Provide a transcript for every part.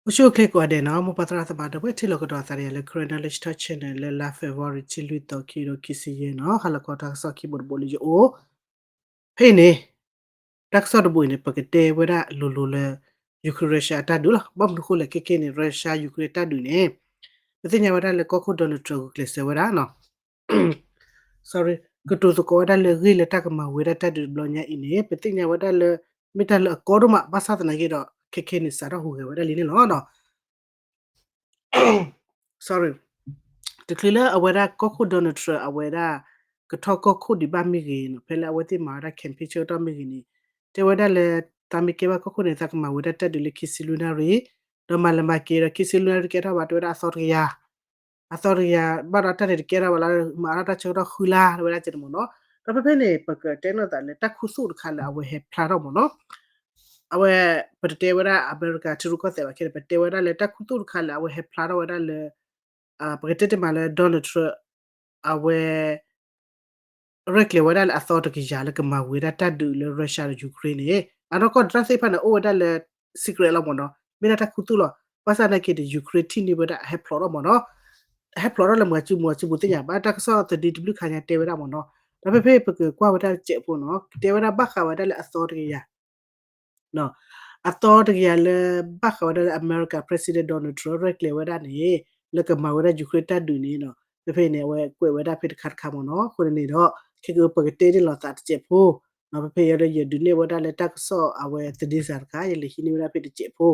အိၣ်ဆူၣ်အိၣ်ချ့ကိးဂၤဒဲးနီၤ, မိၢ်ပၢ်သရၣ်သမါဒီပုၢ်ဝဲၢ် ထံၣ်လိာ်ကဒီးသးဒီးယၤလၢ Karen Knowledge Talk Channel လၢလါ February တဆံလွံၢ်သီ ခံကထိခံဆံယဲၢ်နီၤ, ဟါလီၤခီတၢ်ကစီၣ်ခံဘိတဘိလၢယအိၣ် ဖဲအံၤန့ၣ် တၢ်ကစီၣ်တဘိအံၤန့ၣ် ပကတဲဝဲဒၣ်လိၤလိၤလၢ Ukraine Russia အတၢ်ဒုးလီၤ. ဘၣ်မနုၤဃိလဲၣ် ခဲခဲန့ၣ် Russia Ukraine တၢ်ဒုးန့ၣ် ပသ့ၣ်ညါဝဲဒၣ်လၢကီၢ်ခိၣ် Donald Trump ဂုာ်ကျဲးစၢးဝဲဒၣ်နီၤ sorry ကတိၤသကိးဝဲဒၣ်လၢအဂ့ၢ်လၢတၢ်ကမၤဝဲဒၣ်တၢ်ဒုးတဘျီညါအံၤန့ၣ် ပသ့ၣ်ညါဝဲဒၣ်လၢ မ့ၢ်တၢ်လၢအကီဒိၣ်မး ဘၣ်ဆၣ်သနာ်က့ဒီး ခဲခဲန့ၣ် စးထီၣ်ဟူးဂဲၤဝဲဒၣ်လံန့ၣ်လီၤ. sorry တချုးလၢအဝဲဒၣ်ကီၢ်ခိၣ် Donald Trump အဝဲဒၣ် ကထီၣ်ကီၢ်ခိၣ်ဒံးဘၣ်မ့ၢ်ဂ့ၤနီၤ, ဖဲလၢအဝဲသ့ၣ်မၤဝဲဒၣ် campaign ဆၢကတီၢ်မ့ၢ်ဂ့ၤန့ၣ် တဲဝဲဒၣ်လၢ သးမ့ၢ်ကဲဘၣ်ကီၢ်ခိၣ်န့ၣ် သးကမၤဝဲဒၣ်တၢ်ဒုးလၢခံဆံလွံၢ်နၣ်ရံၣ်, ဒီးမၤလဲၤမၤက့ၤဒီး ခံဆံလွံၢ်နၣ်ရံၣ်တကဲထီၣ်ဘၣ် တဲဝဲဒၣ်အသီတကယၤ အသီတကယၤ ဘၣ်ဒီးတၢ်န့ၣ်တကဲထီၣ်ဘၣ်လၢ မၤအါထီၣ်တၢ်ဆၢကတီၢ်ဃုလါ တဲဝဲဒၣ်ကဲန့ၣ်မ့ၢ်နီၤ. ဒီးဖဲဖဲန့ၣ် ပကတဲနီၢ်သးလၢတၢ်ခူသူၣ်တခါလၢအဝဲဟဲဖျါထီၣ်မ့ၢ်နီၤ. အဝဲ ပတတဲဝဲဒၣ်အမဲရကၤထံရူၢ်ကီၢ်သဲးဘၣ် ခဲန့ၣ် ပတဲဝဲဒၣ်လၢတၢ်ခူသူၣ်တခါလၢအဝဲဟဲဖျါထီၣ်ဝဲဒၣ်လၢ ပကတဲတ့ၢ်မးလၢ Donald Trump အဝဲ ရဲၣ်ကျဲၤဝဲဒၣ်လၢအသီတကယၤလၢကမၤဝဲဒၣ်တၢ်ဒုးလၢ Russia ဒီး Ukraine န့ၣ် အနီၢ်ကီၢ်တၢ်သ့ၣ်တဖၣ်န့ၣ် အိၣ်ဝဲဒၣ်လၢ secret လီၤမ့ၢ်နီၤ, မ့ၢ်ဒၣ်တၢ်ခူသူၣ်လီၤ. ဘၣ်ဆၣ်သနာ်က့ဒီး Ukraine ထံၣ်န့ၢ်ဝဲဒၣ်ဟဲဖျိးထီၣ်မ့ၢ်နီၤ, ဟဲဖျိးထီၣ်လၢမၤစုမၤစုပူၤသ့ၣ်ညါ ဘၣ်တၢ်ကစီၣ်သဒံတဘျုးခါညါတဲဝဲဒၣ်မ့ၢ်နီၤ. ဒီးဖဲဖဲပကကွၢ်ဝဲဒၣ်တစဲးဖိနီၤ ကတဲဝဲဒၣ်ဘၣ်ဃးဝဲဒၣ်လၢအသီတကယၤ အသီတကယၤလၢ ဘၣ်ဃးဝဲဒၣ်လၢအမဲရကၤ President Donald Trump ရဲၣ်ကျဲၤဝဲဒၣ်န့ၣ် လၢကမၤဝဲဒၣ် Ukraine တၢ်ဒုးန့ၣ်နီၤ, ဖဲဖဲန့ၣ် အဝဲကွဲးဝဲဒၣ်ဖဲတခါတခါမ့ၢ်နီၤ. အဃိန့ၣ်ဒီး ခဲကပကတဲန့ၣ်လီၤသးတစဲးဖိနီၤ, ဖဲဖဲယဲဒီးယဒုးနဲၣ်ဝဲဒၣ်လၢတၢ်ကစီၣ်အဝဲသဒံစၤတခါ ယလဲၤဟံးန့ၢ်ဝဲဒၣ်ဖဲတစဲးဖိ,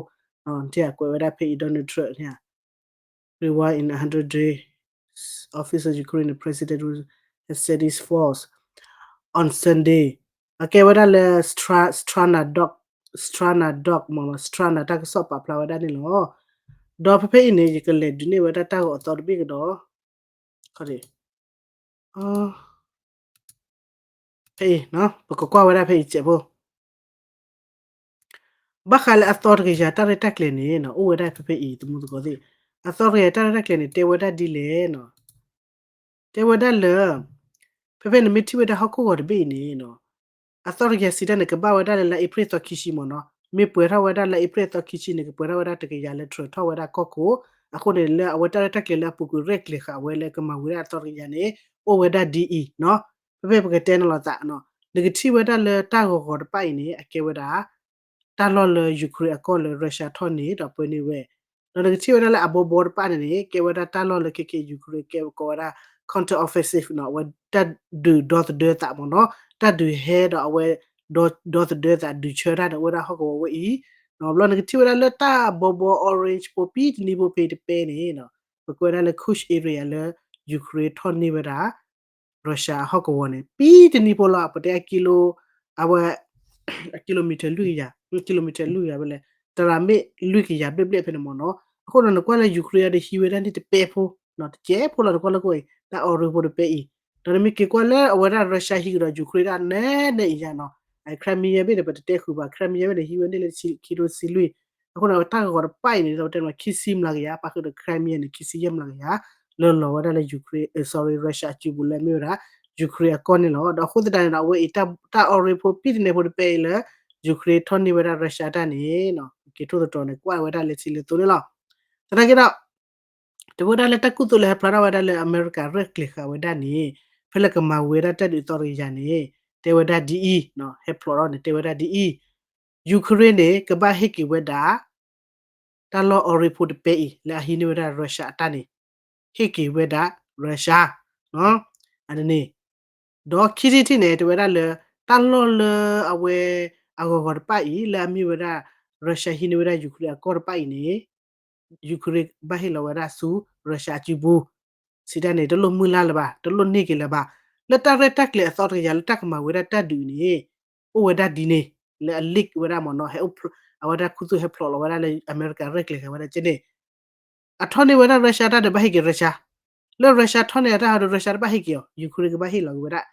တဲအကွဲးဝဲဒၣ်ဖဲအံၤ Donald Trump န့ၣ် Rewind in a hundred days, Office of Ukraine President has said his force on Sunday. အကဲဝဲဒၣ်လၢ Strana dot, Strana dot မ့ၢ်နီၤ, Strana တၢ်ကစီၣ်ပာ်ဖျါဝဲဒၣ်န့ၣ်လီၤ. ဒီးဖဲဖဲအံၤန့ၣ် ယကလဲၤဒုးနဲၣ်ဝဲဒၣ်တၢ်ဂီၤအသီတဘ့ၣ်ကဒီး ဖဲအံၤ ပကကွၢ်ဝဲဒၣ်ဖဲအံၤတစဲးဖိ ဘၣ်ဃးလၢအသီတကယၤတၢ်ရဲၣ်တၢ်ကျဲၤန့ၣ်နီၤ အိၣ်ဝဲဒၣ်ဖဲဖဲအံၤ သမူသကိးသ့ၣ်, အသီတကယၤတၢ်ရဲၣ်တၢ်ကျဲၤန့ၣ် တဲဝဲဒၣ်ဒ်လဲၣ်နီၤ, တဲဝဲဒၣ်လၢ ဖဲဖဲနမ့ၢ်ထံၣ်ဝဲဒၣ်ဟီၣ်ခိၣ်ဂီၤတဘ့ၣ်အံၤန့ၣ်နီၤ အသီတကယၤစံးတၢ်န့ၣ် ကဘၣ်ဝဲဒၣ်လၢလါအ့ဖြ့ၣ်သီခံဆံမ့ၢ်နီၤ, မ့ၢ်ပှဲၤထီၣ်ဝဲဒၣ်လါအ့ဖြ့ၣ်သီခံဆံန့ၣ် ကပှဲၤထီၣ်ဝဲဒၣ်တကယၤလၢ Trump ထီၣ်ဝဲဒၣ်ကီၢ်ခိၣ်, အဃိန့ၣ်လၢအဝဲတၢ်ရဲၣ်တၢ်ကျဲၤလၢအပူၤကွံာ်ရဲၣ်ကျဲၤဃာ်ဝဲလၢကမၤဝံၤဒၣ်အသီတကယၤန့ၣ် အိၣ်ဝဲဒၣ်ဒ်အံၤနီၤ, ဖဲဖဲပကတဲန့ၣ်လီၤသးနီၤ, နကထံၣ်ဝဲဒၣ်လၢတၢ်ဂီၤဂီၤတဖၣ်အံၤန့ၣ် အကဲဝဲဒၣ် တၢ်လီၢ်လၢ Ukraine အကီၢ်လၢ Russia ထီၣ်န့ၢ်ဒီးပၢန့ၢ်ဝဲ, ဒီးနကထံၣ်ဝဲဒၣ်လၢအဘီဘီတဖၣ်န့ၣ်န့ၣ် ကဲဝဲဒၣ်တၢ်လီၢ်လၢခဲက့ Ukraine ကဲကိးဝဲဒၣ် counter offensive နီၤ, အဝဲတၢ်ဒုးဒီသဒၢသးမ့ၢ်နီၤ, တၢ်ဒုးဟဲဒီးအဝဲ ဒီသဒၢသးဒုးဆၢတၢ်န့ၣ် အိၣ်ဝဲဒၣ်ဟီၣ်ကဝီၤဝဲအံၤ, ဘျီနကထံၣ်ဝဲဒၣ်လၢတၢ်ဘီဘီ orange ဖိ ပံတနံၤဖိဖဲတပဲန့ၣ်နီၤ, ပကွဲဒၣ်လၢ Kursk area လၢ Ukraine ထီၣ်န့ၢ်ဝဲဒၣ် Russia အဟီၣ်ကဝီၤန့ၣ် ပံတနံၤဖိလီၤ, ပတဲအကံလိ အဝဲ အ kilometer လွံၢ်ကယၤ, kilometer လွံၢ်ကယၤဝဲလဲၣ်, တရးမ့ၣ်လွံၢ်ကယၤဘျဲၣ်ဘျဲၣ်ဖဲန့ၣ်မ့ၢ်နီၤ, အဃိဒီးနကွၢ်လၢ Ukraine ဒီးဟံးဝဲဒၣ်န့ၣ်တပဲဖိ, တစဲးဖိလီၤ နကွၢ်လၢကီၢ်အံၤ တၢ် orange ဖိတပဲအံၤ, ဒီးနမ့ၢ်က့ၤကွၢ်လၢအဝဲဒၣ် Russia ဟံးကဒီး Ukraine ဒၣ်နဲနဲအံၤယါနီၤ, Crimea ဘ့ၣ်န့ၣ် ပတတဲဃုာ်ဘၣ်, Crimea ဘ့ၣ်န့ၣ် ဟံးဝဲန့ၣ်လၢခံကထိဆံလွံၢ်, အဃိန့ၣ် တၢ်ဂီၤတဖၣ်အံၤန့ၣ် ဒီးပတဲန့ၣ် ခံဆံမျးကယၤ, ပာ်ဃုာ်ဒီး Crimea န့ၣ် ခံဆံယဲၢ်မျးကယၤ လၢလီၤဝဲဒၣ်လၢ Ukraine, sorry, Russia အစုပူၤလၢအမ့ၢ်ဝဲဒၣ် Ukraine အကီၢ်န့ၣ်လီၤ. ဒီးအဃိသတးန့ၣ်ဒီး အဝဲအံၤ တၢ် orange ဖိ ပံတနံၤဖိတပဲအံၤလၢ Ukraine ထီၣ်န့ၢ်ဝဲဒၣ် Russia တၢ်န့ၣ် က့ၤထိၣ်သတြီၤန့ၣ် ကွၢ်ဝဲဒၣ်လၢထံလၢသိန့ၣ်လီၤ. သနာ်က့ဒီး တဝဲဒၣ်လၢတၢ်ခူသူၣ်လၢဟဲဖျါထီၣ်ဝဲဒၣ်လၢ အမဲရကၤရဲၣ်ကျဲၤဃာ်ဝဲဒၣ်န့ၣ် ဖဲလၢကမၤဝံၤဝဲဒၣ်တၢ်ဒုးအသီတကယၤန့ၣ် တဲဝဲဒၣ်ဒ်အံၤ, ဟဲဖျိးထီၣ်န့ၣ် တဲဝဲဒၣ်ဒ်အံၤ, Ukraine န့ၣ် ကဘၣ်ဟ့ၣ်က့ၤဝဲဒၣ် တၢ်လီၢ် orange ဖိတပဲအံၤ လၢအဟံးန့ၢ်ဝဲဒၣ် Russia အတၢ်န့ၣ် ဟ့ၣ်က့ၤဝဲဒၣ် Russia အန့ၣ်, ဒီးခံထံၣ်တထံၣ်န့ၣ် တဲဝဲဒၣ်လၢ တၢ်လီၢ်လၢအဝဲ အဂီၤဂီၤတဖၣ်အံၤ လၢအမ့ၢ်ဝဲဒၣ် Russia ဟံးန့ၢ်ဝဲဒၣ် Ukraine အကီၢ်တဖၣ်အံၤန့ၣ် Ukraine ကဘၣ်ဟ့ၣ်လီၤဝဲဒၣ်ဆူ Russia အစုပူၤ, စံးတၢ်န့ၣ် တလိၣ်မုၢ်လၢ်လၢၤဘၣ်, တလိၣ်န့ၢ်က့ၤလၢၤဘၣ်, လၢတၢ်ရဲၣ်တၢ်ကျဲၤအသီတကယၤလၢတၢ်ကမၤဝဲဒၣ်တၢ်ဒုးန့ၣ် အိၣ်ဝဲဒၣ်ဒ်န့ၣ် လၢအ leak ဝဲဒၣ်မ့ၢ်နီၤ, ဟဲအိၣ်ဖျိး အဝဲဒၣ်ခူသူၣ်ဟဲဖျိးလီၤဝဲဒၣ်လၢ အမဲရကၤရဲၣ်ကျဲၤဃာ်ဝဲဒၣ်ကန့ၣ် အထီၣ်န့ၢ်ဝဲဒၣ် Russia တၢ်ဒီးဘၣ်ဟ့ၣ်က့ၤ Russia, လၢ Russia ထီၣ်န့ၢ်အတၢ်ဟီဒီး Russia တဘၣ်ဟ့ၣ်က့ၤအီၤ, Ukraine ကဘၣ်ဟ့ၣ်လီၤက့ၤဝဲဒၣ်,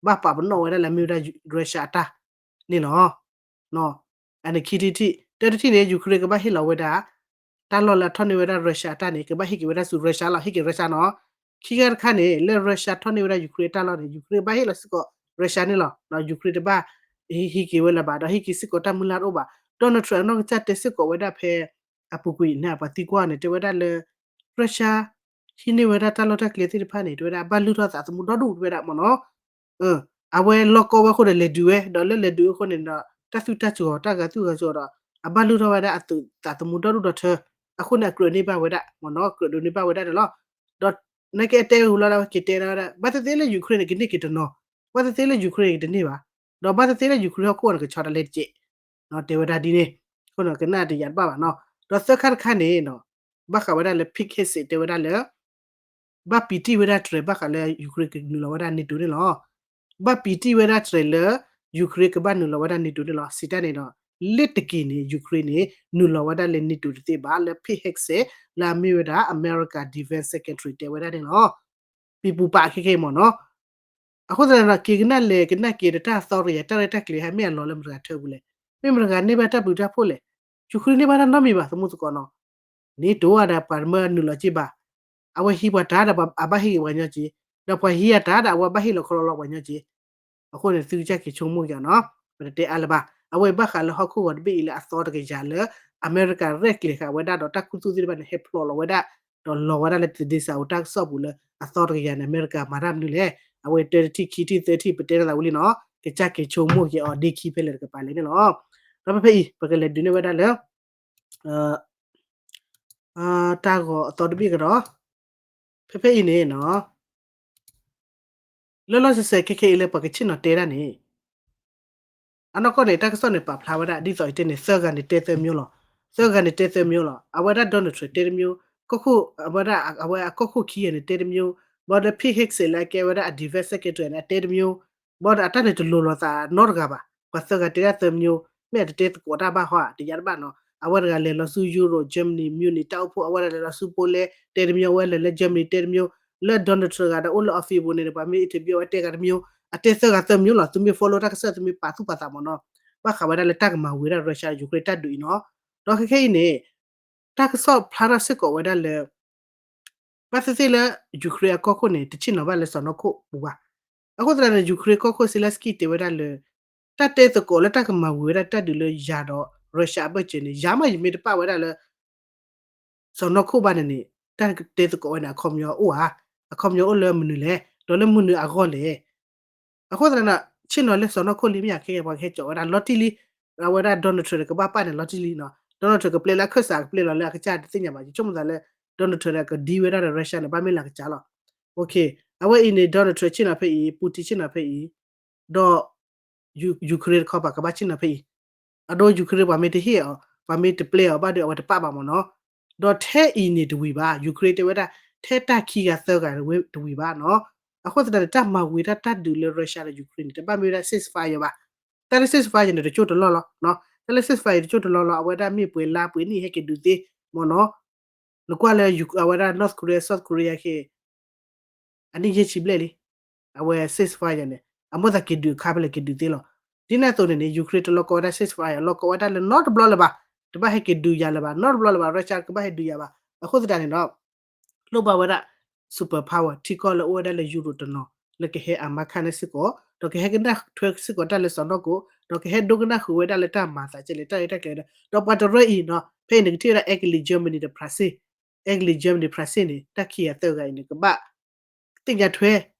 ဘၣ်ပာ်ပနီၣ်ဝဲဒၣ်လၢအမ့ၢ်ဝဲဒၣ် Russia အတၢ်န့ၣ်လီၤ. အန့ၣ်ခံထံၣ်တထံၣ်, တၢတထံၣ်န့ၣ် Ukraine ကဘၣ်ဟ့ၣ်လီၤဝဲဒၣ် တၢ်လီၢ်လၢအထီၣ်န့ၢ်ဝဲဒၣ် Russia အတၢ်န့ၣ် ကဘၣ်ဟ့ၣ်က့ၤဝဲဒၣ်ဆူ Russia လီၤ, ဟ့ၣ်က့ၤ Russia နီၤ. ခံခါတခါန့ၣ် လၢ Russia ထီၣ်န့ၢ်ဝဲဒၣ် Ukraine အတၢ်လီၢ်န့ၣ် Ukraine ဘၣ်ဟ့ၣ်လီၤစ့ၢ်ကီး Russia န့ၣ်လီၤ. Ukraine တဘၣ်ဟံးက့ၤဝဲလၢၤဘၣ်, ဒီးဟံးက့ၤစ့ၢ်ကီးတၢ်မုၢ်လၢ်တအိၣ်ဘၣ်. Donald Trump အနီၢ်ကစၢ်တဲစ့ၢ်ကီးဝဲဒၣ်ဖဲ အပူၤကွံာ်န့ၣ် ပှၤသံကွၢ်န့ၣ် တဲဝဲဒၣ်လၢ Russia ဟံးန့ၢ်ဝဲဒၣ်တၢ်လီၢ်တၢ်ကျဲသ့ၣ်တဖၣ်န့ၣ် တဲဝဲဒၣ် အဘၣ်လုၢ်ထီၣ်သးသမူဒီဒူၣ် တဲဝဲဒၣ်မ့ၢ်နီၤ. အဝဲလီၢ်ကီဝဲအဃိဒီးလဲၤဒုးဝဲ, ဒီးလၢလဲၤဒုးအဃိန့ၣ်ဒီး တၢ်သူတၢ်စှီၤ တၢ်ဂာ်သူၣ်ဂာ်စှီၤဒီး အဘၣ်လုၢ်ထီၣ်ဝဲဒၣ်အသးသမူဒီဒူၣ်ဒီထၢ, အဃိန့ၣ် အကြၢးန့ၢ်ဘၣ်ဝဲဒၣ်မ့ၢ်နီၤ, ကြၢးဒိးန့ၢ်ဘၣ်ဝဲဒၣ်န့ၣ်လီၤ. ဒီးနာ်က့အတဲဝဲလီၤ က့ၤတဲဒၣ်ဝဲဒၣ် ဘၣ်သ့ၣ်သ့ၣ်လၢ Ukraine န့ၣ် ကန့ၢ်က့ၤတနီၤ, ဘၣ်သ့ၣ်သ့ၣ်လၢ Ukraine န့ၣ် ကတန့ၢ်ဘၣ်, ဒီးဘၣ်သ့ၣ်သ့ၣ်လၢ Ukraine ဟီၣ်ခိၣ်န့ၣ် ကဆီတလဲတကဲး တဲဝဲဒၣ်ဒ်န့ၣ်, အဃိန့ၣ် ကနၣ်တယာ်တဘၣ်ဘၣ်နီၤ. ဒီးသၢခါတခါန့ၣ်နီၤ, ဘၣ်ဃးဝဲဒၣ်လၢ Pete Hegseth တဲဝဲဒၣ်လၢ ဘၣ်ပံးတံၢ်ဝဲဒၣ်တြဲၤ ဘၣ်ဃးလၢ Ukraine ကနုာ်လီၤဝဲဒၣ် NATO န့ၣ်လီၤ. ဘၣ်ပံးတံၢ်ဝဲဒၣ်တြဲၤလၢ Ukraine ကဘၣ်နုာ်လီၤဝဲဒၣ် NATO န့ၣ်လီၤ. စံးတၢ်န့ၣ်ဒီး လၢတက့ၢ်န့ၣ် Ukraine န့ၣ် နုာ်လီၤဝဲဒၣ်လၢ NATO တသ့ဘၣ် လၢ Pete Hegseth လၢအမ့ၢ်ဝဲဒၣ် America Defense Secretary တဲဝဲဒၣ်န့ၣ်လီၤ. ပံၤပူၤပာ်ခဲခဲအံၤမ့ၢ်နီၤ. အဃိသတးဒီး က့ၤကနၣ်လဲၤကနၣ်က့ၤဒီးတၢ်အသီတကယၤ တၢ်ရဲၣ်တၢ်ကျဲၤဟဲမ့ၢ်အလီၤလၢမတၤတဂၤထၢပူၤလဲၣ်. မ့ၢ်မတၤတဂၤန့ၢ်ဘၣ်တၢ်ဘျုးတၢ်ဖှိၣ်လဲၣ်. Ukraine န့ၢ်ဘၣ်တၢ်နီတမံၤဘၣ် သမူသကိးနီၤ. NATO ဒီးပှၤတမၢနုာ်လီၤက့ၤဘၣ်. အဝဲဟံးပှၤတၢ်ဒီးအဘၣ်ဟ့ၣ်က့ၤပှၤညီက့ၤ, ဒီးပှၤဟံးအတၢ်ဒီးအဝဲဘၣ်ဟ့ၣ်လီၤခီလီၤလီၤပှၤညီက့ၤ. အဃိန့ၣ် သုကစၢ်က့ၤဆိကမိၣ်ယၤနီၤ. ပတတဲအါလၢၤဘၣ်. အဝဲဘၣ်ဃးလၢဟီၣ်ခိၣ်ဂီၤတဘ့ၣ်အံၤလၢအသီတကယၤလၢ အမဲရကၤရဲၣ်ကျဲၤဃာ်ဝဲဒၣ်ဒီးတၢ်ခူသူၣ်သ့ၣ်တဖၣ်န့ၣ် ဟဲဖျိးလီၤဝဲဒၣ် ဒီးလီၤဝဲဒၣ်လၢတဒ့စၢ်အိၣ်တၢ်ကစီၣ်ပူၤလၢ အသီတကယၤန့ၣ် အမဲရကၤမၤတၢ်မနုၤလဲၣ်. အဝဲတၢတထံၣ်ခံထံၣ်သၢထံၣ် ပတဲထီၣ်သးဝံၤလံနီၤ. ကစၢ်က့ၤဆိကမိၣ်က့ၤအီၤဒ့ခံဖဲလဲၣ်တကပၤလဲၣ်န့ၣ်လီၤ. ဒီးဖဲဖဲအံၤ ပကလဲၤဒုးန့ၢ်ဝဲဒၣ်လၢ တၢ်ဂီၤအသီတဘ့ၣ်ကဒီး ဖဲဖဲအံၤန့ၣ်နီၤ လၢလီၢ်စဲးစဲးခဲခဲအံၤလၢပှၤကဆ့ၣ်နီၤတဲဒၣ်န့ၣ် အနီၢ်ကီၢ်န့ၣ် တၢ်ကစီၣ်န့ၣ် ပာ်ဖျါဝဲဒၣ် ဒ်သိးယတဲန့ၣ် သၢဂၤန့ၣ်တဲသၢမျိုးလီၤ. သၢဂၤန့ၣ်တဲသၢမျိုးလီၤ. အဝဲဒၣ် Donald Trump တဲတမျိုး, ကီၢ်ခိၣ် အဝဲဒၣ် အဝဲအကီၢ်ခိၣ်ခံဂၤန့ၣ်တဲတမျိုး, ဘၣ်ဒီး Pete Hegseth လၢအကဲဝဲဒၣ်အ defense secretary န့ၣ် အတဲတမျိုး, ဘၣ်ဒီးအတၢ်န့ၣ်တလိၤလိာ်သးနီတဂၤဘၣ်. ပှၤသၢဂၤတဲဒၣ်သၢမျိုး, မ့ၢ်အတတဲသကိးတၢ်ဘၣ်ဟီဧါ တယါတဘၣ်နီၤ. အဝဲတဂၤလဲၤလီၤဆူ Europe, Germany, Munich တၢ်အိၣ်ဖှိၣ်, အဝဲတဂၤလဲၤလီၤဆူ Poland တဲတမျိုး, အဝဲလဲၤလၢ Germany တဲတမျိုး, လၢ Donald Trump ဂၤဒီးအိၣ်လၢ office ပူၤန့ၣ် ပှၤမ့ၢ် interview အဝဲတဲဂၤတမျိုး, အတဲသၢဂၤသၢမျိုးလီၤ. သုမ့ၢ် follow တၢ်ကစီၣ် သုမ့ၢ်ပာ်သူၣ်ပာ်သးမ့ၢ်နီၤ, ဘၣ်ဃးဝဲဒၣ်လၢတၢ်ကမၤဝံၤဝဲဒၣ် Russia Ukraine တၢ်ဒုးအံၤနီၤ. ဒီးခဲခဲအံၤန့ၣ် တၢ်ကစီၣ်ဖျါထီၣ်စ့ၢ်ကီးဝဲဒၣ်လၢ ဘၣ်သ့ၣ်သ့ၣ်လၢ Ukraine အကီၢ်ခိၣ်န့ၣ် တဆ့ၣ်နီၤဘၣ်လၢစီၢ်နီၤခိၣ်ပူၤဘၣ်. အဃိသတးန့ၣ် Ukraine ကီၢ်ခိၣ် Zelenskyy တဲဝဲဒၣ်လၢ တၢ်တဲသကိးလၢတၢ်ကမၤဝံၤဝဲဒၣ်တၢ်ဒုးလၢယၤဒီး Russia အဘၢၣ်စၢၤန့ၣ် ယၤမးယမ့ၢ်တပာ်ဝဲဒၣ်လၢ စီၢ်နီၤခိၣ်ဘၣ်န့ၣ်န့ၣ် တၢ်တဲသကိးဝဲန့ၣ် အခီပညီအိၣ်ဧါ, အခီပညီအိၣ်လၢမနုၤလဲၣ်, ဒီးလၢမနုၤအဂီၢ်လဲၣ်. အဃိသတးန့ၣ် ဆ့ၣ်နီၤလၢစီၢ်နီၤခိၣ်လံ မ့ၢ်ယၤခဲကဲ ပှၤကဟဲကၠီးဝဲဒၣ်လီၤတံၢ်လံ. အဝဲဒၣ် Donald Trump န့ၣ် ကဘၣ်ပာ်န့ၣ်လီၤတံၢ်လံနီၤ. Donald Trump ကပျဲလၢအခၢၣ်စး ကပျဲလီၤလၢအကစၢ်တသ့ၣ်ညါဘၣ်. ယဆိကမိၣ်သးလၢ Donald Trump န့ၣ် ကဒံဝဲဒၣ်ဒီး Russia န့ၣ် ဘၣ်မ့ၢ်လၢအကစၢ်လီၤ. အဝဲအံၤန့ၣ် Donald Trump ဆ့ၣ်နီၤဖဲအံၤ, Putin ဆ့ၣ်နီၤဖဲအံၤ, ဒီး Ukraine တခီပၤကဘၣ်ဆ့ၣ်နီၤဖဲအံၤ. အဒိ Ukraine ပှၤမ့ၢ်တဟ့ၣ်အီၤ, ပှၤမ့ၢ်တပျဲအီၤဘၣ်ဒီး အဝဲတပာ်ဘၣ်မ့ၢ်နီၤ. ဒီးထဲအံၤန့ၣ်တဝံၤဘၣ်, Ukraine တဲဝဲဒၣ် ထဲတၢ်ခံဂၤသၢဂၤတဝံၤဘၣ်နီၤ. အဃိသတးန့ၣ် တၢ်မၤဝံၤတၢ်တၢ်ဒုးလၢ Russia ဒီး Ukraine န့ၣ် တဘၣ်မ့ၢ်ဝဲဒၣ် ceasefire ဘၣ်. တၢ်လၢ ceasefire န့ၣ် တကၠိၢ်တလီၢ်လီၤ. တၢ်လၢ ceasefire တကၠိၢ်တလီၢ်လီၤ, အဝဲဒၣ်မ့ၢ်ပှဲၤလါပှဲၤနံၣ်ဟဲက့ၤဒုးသ့မ့ၢ်နီၤ. နကွၢ်လၢ အဝဲဒၣ် North Korea, South Korea ခဲ အနံၣ်ယဲၢ်ဆံဘျဲၣ်လံ. အဝဲ ceasefire န့ၣ် အမိၢ်သးက့ၤဒုးအခါဖဲလဲၣ်က့ၤဒုးသ့လီၤ. ဒ်န့ၣ်အသိးန့ၣ်န့ၣ် Ukraine တလီၢ်ကီဝဲဒၣ် ceasefire, လီၢ်ကီဝဲဒၣ်လၢနီတဘျီလၢၤဘၣ်, တဘၣ်ဟဲက့ၤဒုးယၤလၢၤဘၣ်, နီတဘျီလၢၤဘၣ် Russia ကဘၣ်ဟဲဒုးယၤဘၣ်. အဃိသတးန့ၣ်ဒီး လိၣ်ဘၣ်ဝဲဒၣ် superpower ထံကီၢ်လၢအိၣ်ဝဲဒၣ်လၢ Europe တနီၤ လၢကဟဲအမၤခါန့ၣ်စ့ၢ်ကီး, ဒီးကဟဲကနၣ်ထွဲစ့ၢ်ကီးတၢ်လၢစီၢ်နီၤခိၣ်, ဒီးကဟဲဒိကနၣ်ဃုာ်ဝဲဒၣ်လၢတၢ်မၤသးကဲလဲၣ် တၢ်ရဲၣ်တၢ်ကျဲၤဒီး, ဒီးပှၤတရၢအံၤနီၤ ဖဲအံၤန့ၣ် ကထံၣ်ဝဲဒၣ် Italy, Germany ဒီး France, Italy, Germany, France န့ၣ် တၢ်ခံဂၤသၢဂၤအံၤန့ၣ် ကဘၣ် သ့ၣ်ညါထွဲ,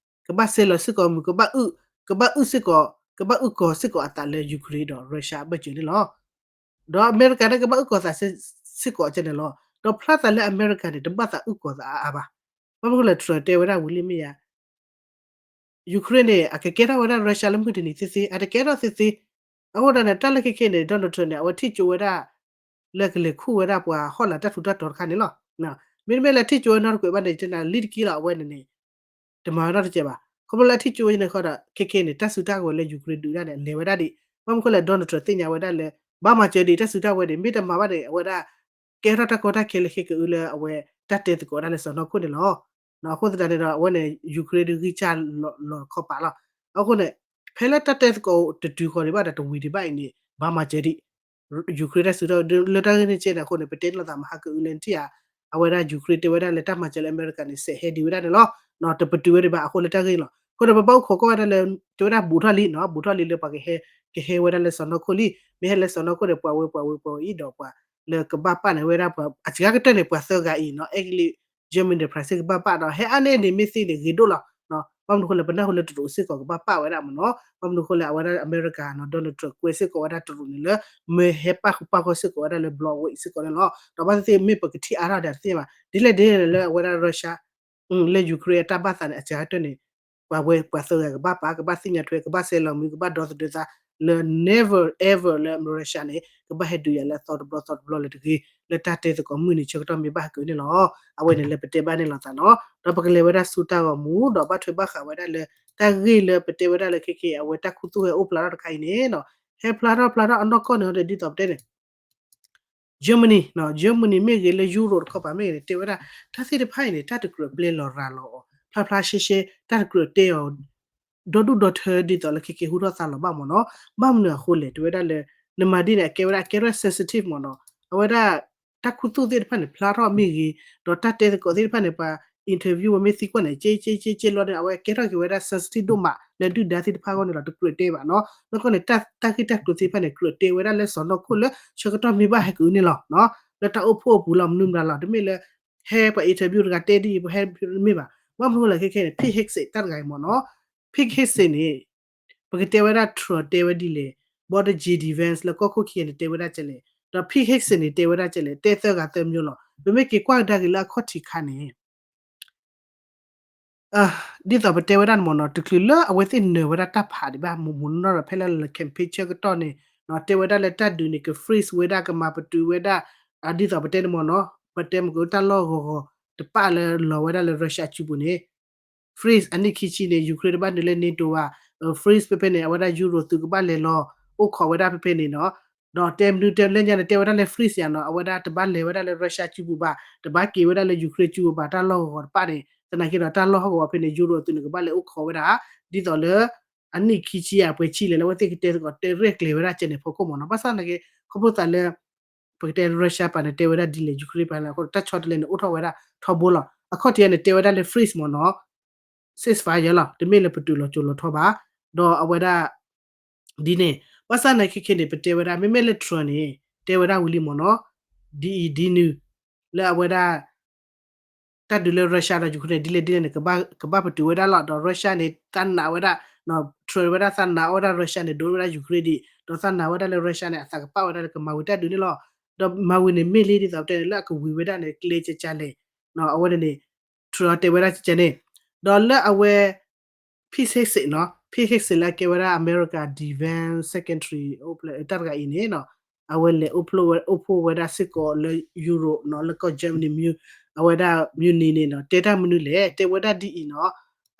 ကဘၣ်စဲလီၤစ့ၢ်ကီးမုၢ်, ကဘၣ်အုၣ်, ကဘၣ်အုၣ်စ့ၢ်ကီး, ကဘၣ်အုၣ်ကီၤစ့ၢ်ကီးအသးလၢ Ukraine ဒီး Russia အဘၢၣ်စၢၤန့ၣ်လီၤ. ဒီးအမဲရကၤန့ၣ် ကဘၣ်အုၣ်ကီၤသးစ့ၢ်ကီးကဲန့ၣ်လီၤ. ဒီးဖျါသးလၢအမဲရကၤန့ၣ် တဘၣ်သးအုၣ်ကီၤသးအါအါဘၣ်. ဘၣ်မနုၤလဲၣ် Trump တဲဝဲဒၣ်ဝံၤလံမ့ၢ်ယါ Ukraine န့ၣ် အကကဲထီၣ်ဝဲဒၣ် Russia လၢမုၢ်တနံၤသ့သ့, အတကဲထီၣ်သ့သ့. အဃိသတးန့ၣ် တၢ်လၢခဲခဲန့ၣ် Donald Trump န့ၣ် အဝဲထံၣ်ကၠိဝဲဒၣ် လၢကလဲၤခူၣ်ဝဲဒၣ်ပှၤဟီၣ်လာ်တၢ်ထူးတၢ်တီၤတခါန့ၣ်လီၤ. မ့တမ့ၢ်လၢထံၣ်ကၠိဝဲနီတကွဲးဘၣ်န့ၣ် ယတဲနၤလံတက့ၢ်လီၤ အဝဲန့ၣ်န့ၣ် တမၤဝဲနီတစဲးဘၣ်. ခီဖျိလၢအထံၣ်ကၠိဝဲန့ၣ်ဃီဒီး ခဲခဲန့ၣ် တၢ်စုတၢ်ကဝဲၤလၢ Ukraine ဒုးဒၣ်န့ၣ် အလဲၤဝဲဒၣ်ဒံး. ဘၣ်မနုၤဃိလဲၣ် Donald Trump သ့ၣ်ညါဝဲဒၣ်လၢ ဘၣ်မၤစၢၤဒံး တၢ်စုတၢ်ကဝဲၤန့ၣ် မ့ၢ်တမၤဘၣ်န့ၣ် အဝဲဒၣ် ကဲထီၣ်တၢ်ကီတၢ်ခဲလၢဃ့ကအုလၢအဝဲတၢ်တဲသကိးဒၣ်လၢစီၢ်နီၤခိၣ်န့ၣ်လီၤ. အဃိသတးန့ၣ်ဒီး အဝဲန့ၣ် Ukraine ဒုးဂံၢ်စၢ်လီၤခီပာ်လီၤ. အဃိန့ၣ် ဖဲလၢတၢ်တဲသကိးတတုၤဃီၤဒံးဘၣ်ဒီး တဝံၤဒံးဘၣ်အံၤန့ၣ် ဘၣ်မၤစၢၤဒံး Ukraine တၢ်စုတၢ်ကဝဲၤ လၢတၢ်ဂ့ၢ်န့ၣ်ကဲန့ၣ်အဃိန့ၣ် ပတဲလိာ်သးမဟါကအုလၢနထံၣ်ဧါ. အဝဲဒၣ် Ukraine တဲဝဲဒၣ်လၢတၢ်မၤစၢၤလၢအမဲရကၤန့ၣ် စဲးဟဲဒံးဝဲဒၣ်န့ၣ်လီၤ. တပတုာ်ဝဲဒံးဘၣ်အဃိလၢတၢ်ဂ့ၢ်လီၤ. အဃိန့ၣ် ပဘၣ်အိၣ်ခိးကွၢ်ဝဲဒၣ်လၢ တဲဝဲဒၣ်ဘူးထီၣ်လံနီၤ, ဘူးထီၣ်လံလၢပှၤကဟဲ ကဟဲဝဲဒၣ်လၢစီၢ်နီၤခိၣ်လံ. မ့ၢ်ဟဲလၢစီၢ်နီၤခိၣ်န့ၣ် ပှၤဝဲပှၤဝဲပှၤဝဲအံၤဒီးပှၤ လၢကဘၣ်ပာ်န့ၣ် အဝဲဒၣ်ပှၤ အစှၤကတၢၢ်န့ၣ် ပှၤသၢဂၤအံၤနီၤ အဲကလံး Germany ဒီး France ကဘၣ်ပာ်ဒီး ဟဲအါန့ၢ်န့ၣ်မ့ၢ်သ့န့ၣ် ဂ့ၤဒိၣ်လီၤ. ဘၣ်မနုၤအဃိလဲၣ် ပနၢ်ဟူလၢတရူးစ့ၢ်ကီးကဘၣ်ပာ်ဝဲဒၣ်မ့ၢ်နီၤ ဘၣ်မနုၤအဃိလဲၣ် အဝဲဒၣ်အမဲရကၤနီၤ Donald Trump ကွဲစ့ၢ်ကီးဝဲဒၣ်တရူးန့ၣ်လၢ မ့ၢ်ဟဲပာ်ဃူပာ်ဃီစ့ၢ်ကီးဝဲဒၣ်လၢ Broadway စ့ၢ်ကီးန့ၣ်လီၤ. ဒီးဘၣ်သ့ၣ်သ့ၣ်မ့ၢ်ပကထံၣ်အါထီၣ်ဒၣ်သ့ၣ်ဘၣ် ဒ်လဲၣ်ဒ်လဲၣ်လၢအဝဲဒၣ် Russia လၢ Ukraine အတၢ်ဘၣ်သးန့ၣ် အစှၤကတၢၢ်န့ၣ် ပှၤဝဲပှၤသၢဂၤကဘၣ်ပာ် ကဘၣ်သ့ၣ်ညါထွဲ ကဘၣ်စဲးလီၤမံၤ ကဘၣ်ဒီသဒၢသးလၢ never ever လၢ Russia န့ၣ် ကဘၣ်ဟဲဒုးယၤလၢအသီတဘျီသီတဘျီလၢၤတဂ့ၤ လၢတၢ်တဲသကိးမုၢ်နံၤဆၢကတီၢ်မ့ၢ်ဘၣ်ဟဲက့ၤန့ၣ်လီၤ. အဝဲန့ၣ်လၢပတဲဘၣ်န့ၣ်လိာ်သးနီၤ ဒီးပကလဲၤဝဲဒၣ်ဆူတၢ်ဂီၤမူ ဒီးဘၣ်ထွဲဘၣ်ဃးဝဲဒၣ်လၢ တၢ်ဂ့ၢ်လၢပတဲဝဲဒၣ်လၢခဲက့ၤ အဝဲတၢ်ခူသူၣ်ဟဲအိၣ်ဖျါထီၣ်တခါအံၤန့ၣ်နီၤ ဟဲဖျါထီၣ်ဖျါထီၣ်အနီၢ်ကီၢ်န့ၣ်ဒီး ဒ်သိးပတဲန့ၣ် Germany နီၤ Germany မ့ၢ်ဂ့ၤ လၢ Europe တခီပၤမ့ၢ်ဂ့ၤန့ၣ် တဲဝဲဒၣ် တၢ်သ့ၣ်တဖၣ်အံၤန့ၣ် တၢ်တကြၢးပျဲလီၤရၤလီၤအီၤ ဖျါဖျါရှဲရှဲ တၢ်တကြၢးတဲအီၤ ဒီဒူၣ်ဒီထၢ ဒ်သိးလၢခဲက့ၤဟူထီၣ်သါလီၤဘၣ်မ့ၢ်နီၤ. ဘၣ်မနုၤအဃိလဲၣ် တဲဝဲဒၣ်လၢ နမၤဒ်န့ၣ် အကဲဝဲဒၣ် အကဲထီၣ် sensitive မ့ၢ်နီၤ. အဝဲဒၣ် တၢ်ခူသူၣ်သ့ၣ်တဖၣ်န့ၣ် ဖျါထီၣ်မ့ၢ်ဂ့ၤ ဒီးတၢ်တဲသကိးသ့ၣ်တဖၣ်န့ၣ် ပှၤ interview ဝဲမ့ၢ်သံကွၢ်န့ၣ် က့က့က့က့လီၤန့ၣ် အဝဲကဲထီၣ်က့ၤဝဲဒၣ် sensitive ဒိၣ်မး လၢဒုၣ်ဒါသ့ၣ်တဖၣ်အဂီၢ်န့ၣ်လီၤ တကြၢးတဲဘၣ်နီၤ. နီၢ်ကီၢ်န့ၣ် တၢ်ဂ့ၢ်တၢ်ကျိၤသ့ၣ်တဖၣ်န့ၣ် ကြၢးတဲဝဲဒၣ်လၢစီၤနီၢ်ခိၣ်လၢဆၢကတီၢ်မ့ၢ်ဘၣ်ဟဲက့ၤန့ၣ်လီၤ. လၢတၢ်အိၣ်ဖှိၣ်အပူၤလီၤ မနုၤမတၤလီၤ တမ့ၢ်လၢ ဟဲပှၤ interview တဂၤတဲဒ်အံၤ ပှၤဟဲတမ့ၢ်ဘၣ်. ဘၣ်မနုၤအဃိလဲၣ်ခဲခဲန့ၣ် Pete Hegseth တၢ်တဂၤအံၤမ့ၢ်နီၤ Pete Hegseth န့ၣ် ပကတဲဝဲဒၣ် Trump တဲဝဲဒ်လဲၣ် ဘီဒီး J D Vance လၢကီၢ်ခိၣ်ခံဂၤန့ၣ် တဲဝဲဒၣ်ကဲလဲၣ် ဒီး Pete Hegseth န့ၣ် တဲဝဲဒၣ်ကဲလဲၣ် တဲသၢဂၤသၢမျိုးလီၤ. ပမ့ၢ်က့ၤကွၢ်ကဒါက့ၤလၢအခီၣ်ထံးခါန့ၣ် ဒ်သိးပတဲဝဲဒၣ်န့ၣ်မ့ၢ်နီၤ တချုးလၢအဝဲသ့ၣ်နၢၤဝဲဒၣ်တၢ်ဖးဒံးဘၣ် မ့ၢ်မ့ၢ်နီၢ်ဒီးဖဲလၢလၢ campaign ဆၢကတီၢ်န့ၣ် တဲဝဲဒၣ်လၢတၢ်ဒုးန့ၣ် က freeze ဝဲဒၣ် ကမၤပတုာ်ဝဲဒၣ် ဒ်သိးပတဲန့ၣ်မ့ၢ်နီၤ ပတဲမ့ၢ်ကတၢ်လီၢ်ဂီၤဂီၤတပၣ်လၢလီၤဝဲဒၣ်လၢ Russia စုပူၤန့ၣ် freeze အနံၣ်ခံဆံန့ၣ် Ukraine တဘၣ်နုာ်လၢ NATO ဘၣ် freeze ဖဲဖဲန့ၣ် အဝဲဒၣ် Euro သုးကဘၣ်လဲၤလီၤအိၣ်ခိးဝဲဒၣ်ဖဲဖဲန့ၣ်နီၤ ဒီးတဲမနုၤတဲလၢညါန့ၣ် တဲဝဲဒၣ်လၢ freeze ယၤနီၤ အဝဲဒၣ်တဘၣ်လဲၤဝဲဒၣ်လၢ Russia စုပူၤဘၣ် တဘၣ်က့ၤဝဲဒၣ်လၢ Ukraine စုပူၤဘၣ် တၢ်လီၢ်ဂီၤဂီၤတပၣ်န့ၣ် သနာ်က့ဒီးတၢ်လီၢ်ဟီၣ်ကဝီၤဖဲန့ၣ် Euro သုးန့ၣ် ကဘၣ်လဲၤအိၣ်ခိးဝဲဒၣ် ဒ်သိးလၢ အနံၣ်ခံဆံယၤပှဲၤဆံလဲၣ်လၢအဝဲသ့ၣ်ကတဲသကိးတဲရဲၣ်ကျဲၤဝဲဒၣ်ကဲန့ၣ်ဖီခိၣ်မ့ၢ်နီၤ ဘၣ်ဆၣ်သနာ်က့ ခီဖျိသးလၢ ပကတဲ Russia ပၤန့ၣ် တဲဝဲဒၣ်ဒ်လဲၣ် Ukraine ပၤလဲၣ်အဃိ တၢ်ဆီတလဲန့ၣ် အိၣ်ထီၣ်ဝဲဒၣ်ထီဘိလီၤ. အခီၣ်ထံးန့ၣ် တဲဝဲဒၣ်လၢ freeze မ့ၢ်နီၤ ceasefire လီၤ တမ့ၢ်လၢပတုာ်လီၤစိၤလီၤထီဘၣ် ဒီးအဝဲဒၣ် ဒ်န့ၣ် ဘၣ်ဆၣ်သနာ်က့ခဲက့န့ၣ် ပတဲဝဲဒၣ် မ့မ့ၢ်လၢ Trump န့ၣ် တဲဝဲဒၣ်ဝံၤလံမ့ၢ်နီၤ ဒ်အံၤဒ်နုၤ လၢအဝဲဒၣ် တၢ်ဒုးလၢ Russia ဒီး Ukraine ဒ်လဲၣ်ဒ်လဲၣ်န့ၣ် ကဘၣ်ပတုာ်ဝဲဒၣ်လီၤ ဒီး Russia န့ၣ် သးနာ်ဝဲဒၣ် Trump ဝဲဒၣ်သးနာ်ဝဲဒၣ် Russia န့ၣ် ဒိးဝဲဒၣ် Ukraine ဒံး ဒီးသးနာ်ဝဲဒၣ်လၢ Russia န့ၣ် အသးကပာ်ဝဲဒၣ်လၢကမၤဝံၤတၢ်ဒုးန့ၣ်လီၤ. ဒီးမၤဝံၤန့ၣ်မ့ၢ်လံဒ်သိးပတဲန့ၣ် လၢအကဝံၤဝဲဒၣ်န့ၣ် ကျဲကကလဲၣ် အဝဲန့ၣ်န့ၣ် Trump တဲဝဲဒၣ်ကကန့ၣ် ဒီးလၢအဝဲ Pete Hegseth နီၤ Pete Hegseth လၢအကဲဝဲဒၣ် America Defense Secretary တၢ်တဂၤအံၤန့ၣ်နီၤ အဝဲလဲၤအိၣ်ဖှိၣ်ဝဲဒၣ်စ့ၢ်ကီးလၢ Europe နီၤ လၢကီၢ် Germany မံၤ အဝဲဒၣ် Munich န့ၣ်နီၤ တဲတၢ်မနုၤလဲၣ် တဲဝဲဒၣ်ဒ်အံၤနီၤ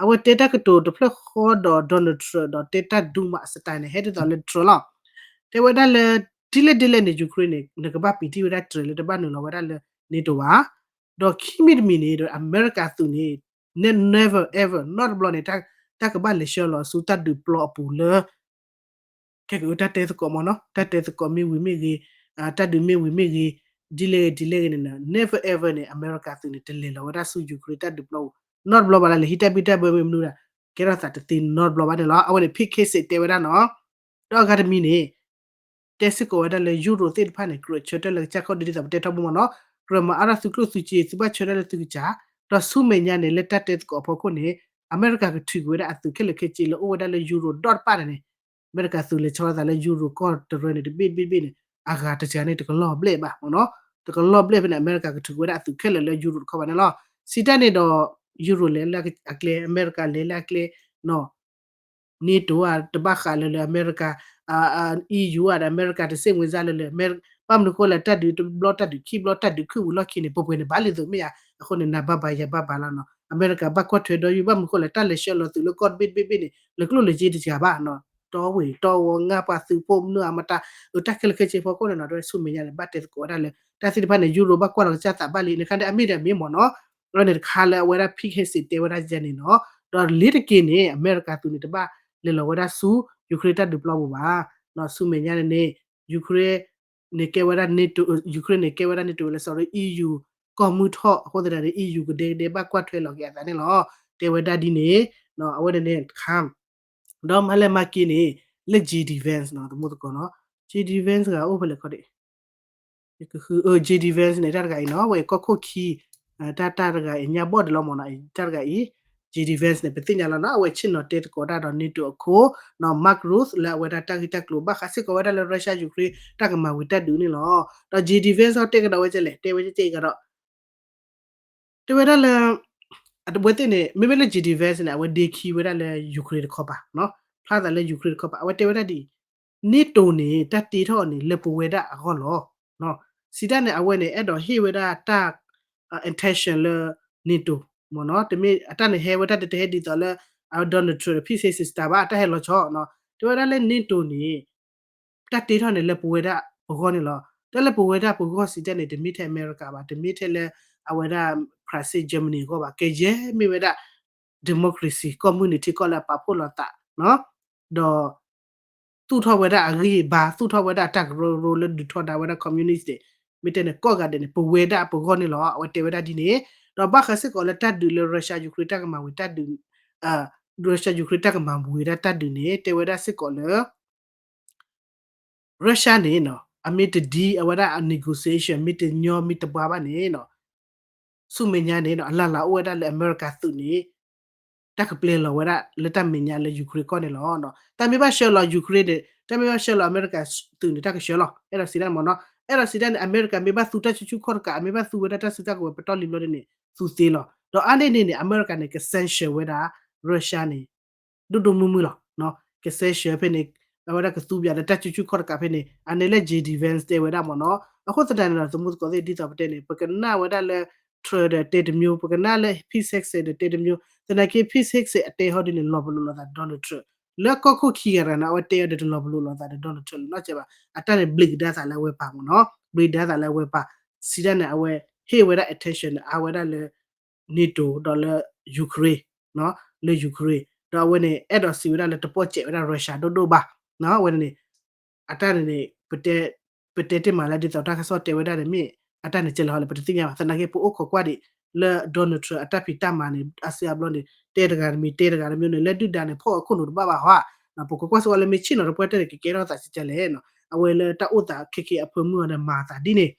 အဝဲတဲတၢ်ကတိၤတဖျၢၣ်ဃီဒီး Donald Trump ဒီးတဲတၢ်ဒူမးအ style န့ၣ် ဟဲဒ်သိးလၢ Trump လီၤ. တဲဝဲဒၣ်လၢ ဒ်လဲၣ်ဒ်လဲၣ်န့ၣ် Ukraine န့ၣ် နကဘၣ်ပံာ်တံၢ်ဝဲဒၣ်တြဲၤလၢတဘၣ်နုာ်လီၤဝဲဒၣ်လၢ NATO ဘၣ် ဒီးခံမံၤတမံၤန့ၣ်ဒီး အမဲရကၤသုးန့ၣ် never ever နီတဘျီန့ၣ် တၢ်ကဘၣ်လဲၤဆှၢလီၤဆူတၢ်ဒုးပျီအပူၤလၢ ခဲကအုတၢ်တဲသကိးမ့ၢ်နီၤ တၢ်တဲသကိးမ့ၢ်ဝံၤမ့ၢ်ဂ့ၤ တၢ်ဒုးမ့ၢ်ဝံၤမ့ၢ်ဂ့ၤ ဒ်လဲၣ်ဂ့ၤဒ်လဲၣ်ဂ့ၤန့ၣ် never ever န့ၣ် အမဲရကၤသုးန့ၣ် တလဲၤလီၤဝဲဒၣ်ဆူ Ukraine တၢ်ဒုးပျီပူၤ နီတဘျီဘၣ်လၢလဲၤဟံးတၢ်ဘံၣ်တၢ်ဘၢမ့ၢ်မနုၤဒၣ် ကဲထီၣ်သးတသ့နီတဘျီဘၣ်န့ၣ်လီၤ. အဝဲန့ၣ် Pete Hegseth တဲဝဲဒၣ်နီၤ ဒီးအဂၤတမံၤန့ၣ် တဲစ့ၢ်ကီးဝဲဒၣ်လၢ Europe သ့ၣ်တဖၣ်န့ၣ် ကြၢးဆၢထၢၣ်လၢကစၢ်ခီၣ်ဒုးဒ်သိးပတဲထီဘိမ့ၢ်နီၤ ကြၢးမၤအါထီၣ်သုးကျိၣ်သုးစ့ သုဘၣ်ဆၢထၢၣ်လၢသုကစၢ် ဒီးဆူမဲာ်ညါန့ၣ် လၢတၢ်တဲသကိးအဖီခိၣ်န့ၣ် အမဲရကၤကထုးကွံာ်ဝဲဒၣ်အသုးခဲလၢာ်ခဲဆ့လၢအိၣ်ဝဲဒၣ်လၢ Europe ဒီတဖၣ်န့ၣ် အမဲရကၤသုးလဲၤဆီလီၤသးလၢ Europe ကီၢ်တရၢန့ၣ် တဘ့ၣ်တဘ့ၣ်တဘ့ၣ်န့ၣ် အဂၤတစှၤန့ၣ်တကလီၤဘျဲၣ်ဘၣ်မ့ၢ်နီၤ တကလီၤဘျဲၣ်ဖဲန့ၣ် အမဲရကၤကထုးကွံာ်ဝဲဒၣ်အသုးခဲလၢာ်လၢ Europe တခီဘၣ်န့ၣ်လီၤ. စံးတၢ်န့ၣ်ဒီး Europe လဲၤလၢအကျဲ အမဲရကၤလဲၤလၢအကျဲနီၤ NATO တဘၣ်ဃးလၢလၢအမဲရကၤ EU ဒီးအမဲရကၤတစ့ၢ်မွေစၢ်လၢလၢ ဘၣ်မနုၤအဃိလဲၣ် တၢ်ဒုးတဘျီတၢ်ဒုးခံဘျီတၢ်ဒုးခုၣ်ဝံၤလီၢ်ခံန့ၣ် ပှဲၤပှဲၤန့ၣ် ဘၣ်လံသိးမ့ၢ်ဧါ အဃိန့ၣ် နၤဘၣ်ဘၣ်ယၤဘၣ်ဘၣ်လီၤနီၤ အမဲရကၤဘၣ်ကွၢ်ထွဲဒီးယုၢ် ဘၣ်မနုၤအဃိလဲၣ် တၢ်လဲၤဆှၢလီၤသုးလၢကီၢ်တဘ့ၣ်တဘ့ၣ်ဘ့ၣ်န့ၣ် လၢကျိၣ်လၢစ့တစှၤဘၣ်နီၤ တီဝ့ၤတီဝီ ငါပှၤသုးဖိမနုၤအမတၤ အတၢ်ခဲလၢာ်ခဲဆ့ဖီခိၣ်န့ၣ်နီၤ တဝဲဆူမဲာ်ညါန့ၣ် ဘၣ်တဲသကိးဝဲဒၣ်လၢ တၢ်သ့ၣ်တဖၣ်န့ၣ် Europe ဘၣ်ကွၢ်လီၤကစၢ်သးဘၣ်လံ နခါဒီးအမ့ၢ်ဒီးအမ့ၢ်မ့ၢ်နီၤ အဝဲန့ၣ်တခါလၢအဝဲဒၣ် Pete Hegseth တဲဝဲဒၣ်န့ၣ်နီၤ ဒီးလ့ၤတက့ၢ်န့ၣ် အမဲရကၤသုးန့ၣ် တဘၣ်လဲၤလီၤဝဲဒၣ်ဆူ Ukraine တၢ်ဒုးပျီပူၤဘၣ် ဆူမဲာ်ညါန့ၣ်န့ၣ် Ukraine န့ၣ်ကဲဝဲဒၣ် NATO Ukraine န့ၣ်ကဲဝဲဒၣ် NATO လၢ sorry EU ကီၢ်မုၢ်ထီၣ်အဃိသတးန့ၣ် EU ကဒဲကဒဲဘၣ်ကွၢ်ထွဲလီၤက့ၤအသးန့ၣ်လီၤ တဲဝဲဒၣ်ဒ်န့ၣ် အဝဲန့ၣ်န့ၣ်တခါ ဒီးမၤလဲၢ်မၤက့ၤန့ၣ် လၢ J D Vance နီၤ သမူသကိးနီၤ J D Vance ဂၤအိၣ်ဖဲလဲၣ်ခီဒံး ယကဃု J D Vance န့ၣ် တၢ်တဂၤအံၤနီၤ အဝဲကီၢ်ခိၣ်ခံ တၢ်တၢ်တဂၤအံၤ ညါဘီၣ်ဒံးလီၤမ့ၢ်နီၤ တၢ်တဂၤအံၤ J D Vance န့ၣ် ပသ့ၣ်ညါလီၤနီၤ အဝဲဆ့ၣ်နီၤတဲသကိးတၢ်ဒီး NATO အခိၣ် နီၤ Mark Rutte လၢအဝဲဒၣ်တၢ်ဂ့ၢ်တၢ်ကျိၤ ဘၣ်ဃးစ့ၢ်ကီးဝဲဒၣ်လၢ Russia Ukraine တၢ်ကမၤဝံၤတၢ်ဒုးန့ၣ်လီၤ. ဒီး J D Vance ဟီတဲကဒီးဝဲကလဲၣ် တဲဝဲကဲအံၤကဒီး တဲဝဲဒၣ်လၢ အဝဲသ့ၣ်န့ၣ် မ့မ့ၢ်လၢ J D Vance န့ၣ် အဝဲဒ့ခံဝဲဒၣ်လၢ Ukraine တခီပၤ, ဖျါသးလၢ Ukraine တခီပၤ အဝဲတဲဝဲဒၣ်ဒ်အံၤ, NATO န့ၣ် တၢ်တ့ထီၣ်အီၤန့ၣ် လၢပဝဲဒၣ်အဂီၢ်လီၤ. စံးတၢ်န့ၣ် အဝဲန့ၣ် အဲၣ်ဒိးဟ့ၣ်ဝဲဒၣ်တၢ် intention လၢ NATO မ့ၢ်နီၤ, တမ့ၢ်အတၢ်န့ၣ်ဟဲဝဲဒၣ်တဟဲဒ်သိးလၢ Donald Trump ဒီး Pete Hegseth တၢ်ဘၣ် အတၢ်ဟဲလီၤဆီ, တဲဝဲဒၣ်လၢ NATO န့ၣ် တၢ်တ့ထီၣ်န့ၣ်လၢပဝဲဒၣ်ပဂီၢ်န့ၣ်လီၤ. တၢ်လၢပဝဲဒၣ်ပဂီၢ်စံးတၢ်န့ၣ် တမ့ၢ်ထဲအမဲရကၤဘၣ်, တမ့ၢ်ထဲလၢအဝဲဒၣ် France Germany အဂီၢ်ဘၣ်, ကယဲၢ်မ့ၢ်ဝဲဒၣ် democracy ကီၢ်မုၢ်နံၤထံကီၢ်လၢအပာ်ဖှိၣ်လိာ်သး, ဒီး သူၣ်ထီၣ်ဝဲဒၣ်အဂံၢ်အဘါ, သူၣ်ထီၣ်ဝဲဒၣ်အတၢ်ကရၢကရိလၢဒုးထီဒါဝဲဒၣ် communist န့ၣ်, မ့ၢ်တဲန့ၣ် ကိးဂၤဒဲးန့ၣ် ပဝဲဒၣ်ပဂီၢ်န့ၣ်လီၤ. အဝဲတဲဝဲဒၣ်ဒ်န့ၣ်, ဒီးဘၣ်ဃးစ့ၢ်ကီးလၢတၢ်ဒုးလၢ Russia Ukraine တၢ်ကမၤဝံၤတၢ်ဒုး Russia Ukraine တၢ်ကမၤဝံၤဝဲဒၣ်တၢ်ဒုးန့ၣ် တဲဝဲဒၣ်စ့ၢ်ကီးလၢ Russia န့ၣ် အမ့ၢ်တဒ်အဝဲဒၣ်အ negotiation မ့ၢ်တညီမ့ၢ်တဘှါဘၣ်န့ၣ် ဆူမဲာ်ညါန့ၣ် အလၢ်လၢ်အိၣ်ဝဲဒၣ်လၢအမဲရကၤသုးန့ၣ် တၢ်ကပျဲလီၤဝဲဒၣ်လၢတၢ်မဲာ်ညါလၢ Ukraine ကီၢ်န့ၣ်လီၤ. တၢ်မ့ၢ်ဘၣ်ဆှၢလီၤ Ukraine န့ၣ် တၢ်မ့ၢ်ဘၣ်ဆှၢလီၤအမဲရကၤသုးန့ၣ် တၢ်ကဆှၢလီၤ, အဲၣ်ဒိးစံးတၢ်မ့ၢ်နီၤ, အဲၣ်ဒိးစံးတၢ်န့ၣ် အမဲရကၤမ့ၢ်ဘၣ်သူတၢ်ဆူၣ်ဆူၣ်ခီၣ်တကး, အမ့ၢ်ဘၣ်သူဝဲဒၣ်တၢ်စုတၢ်ကဝဲၤပတီၢ်လံဘျီဒ်န့ၣ် သူသ့လီၤ. ဒီးအါန့ၢ်န့ၣ်န့ၣ် အမဲရကၤန့ၣ် က sanction ဝဲဒၣ် Russia န့ၣ် ဒိၣ်ဒိၣ်မုၢ်မုၢ်လီၤ. က sanction ဖဲန့ၣ် အဝဲဒၣ်ကသူပၠးလၢတၢ်ဆူၣ်ဆူၣ်ခီၣ်တကးဖဲန့ၣ် အန့ၣ်လၢ J D Vance တဲဝဲဒၣ်မ့ၢ်နီၤ. အဃိသတးန့ၣ်ဒီး သမူသကိးသ့ၣ်ဒ်သိးပတဲန့ၣ် ပကနၣ်ဝဲဒၣ်လၢ Trump ဒီးတဲတမျိုး, ပကနၣ်လၢ Pete Hegseth ဒီးတဲတမျိုး, သနာ်က့ Pete Hegseth အတဲဟီဒ်န့ၣ် လီၤပလိာ်လိာ်သး Donald Trump လၢကီၢ်ခိၣ်ခံဂၤတဂၤန့ၣ် အဝဲတဲအီၤဒီးတလီၤပလိာ်လိာ်သးဒီး Donald Trump လီၤနီတစဲးဘၣ်. အတၢ်န့ၣ် ဘျံးကဒါသးလၢအဝဲပၤမ့ၢ်နီၤ, ဘျံးကဒါသးလၢအဝဲပၤ, စံးတၢ်န့ၣ် အဝဲဟ့ၣ်ဝဲဒၣ် attention န့ၣ် အါဝဲဒၣ်လၢ NATO ဒီးလၢ Ukraine လၢ Ukraine ဒီးအဝဲန့ၣ် အဲၣ်ဒိးစံးဝဲဒၣ်လၢတပီၢ်စဲးဝဲဒၣ် Russia ဒိၣ်ဒိၣ်ဘၣ်. အဝဲန့ၣ် အတၢ်န့ၣ်န့ၣ် ပတဲတ့ၢ်မးလၢဒ်သိးတၢ်ကစီၣ်တဲဝဲဒၣ်န့ၣ်မ့ၢ် အတၢ်န့ၣ်ကဲလဲၣ်ဟီလဲၣ် ပတသ့ၣ်ညါဘၣ်. သနာ်က့ ပအိၣ်ခိးကွၢ်ဒံးလၢ Donald Trump အတၢ်ဖံးတၢ်မၤန့ၣ် အါစုအါဘျီန့ၣ် တဲတဂၤတမံၤ တဲတဂၤတမံၤန့ၣ် လၢဒုၣ်ဒါန့ၣ် ဖီၣ်အခိၣ်နူာ်တဘၣ်ဘၣ်ဟီဧါ. ပကကွၢ်စ့ၢ်ကီးလၢမ့ၢ်ဆ့ၣ်နီၤတပှၢ်တၢၢ်န့ၣ် ကကဲထီၣ်သးကကလဲၣ်, အဝဲလၢတၢ်အိၣ်သးခဲခဲအဖၢမုၢ်အီၤဒီးမၤအသးဒ်န့ၣ်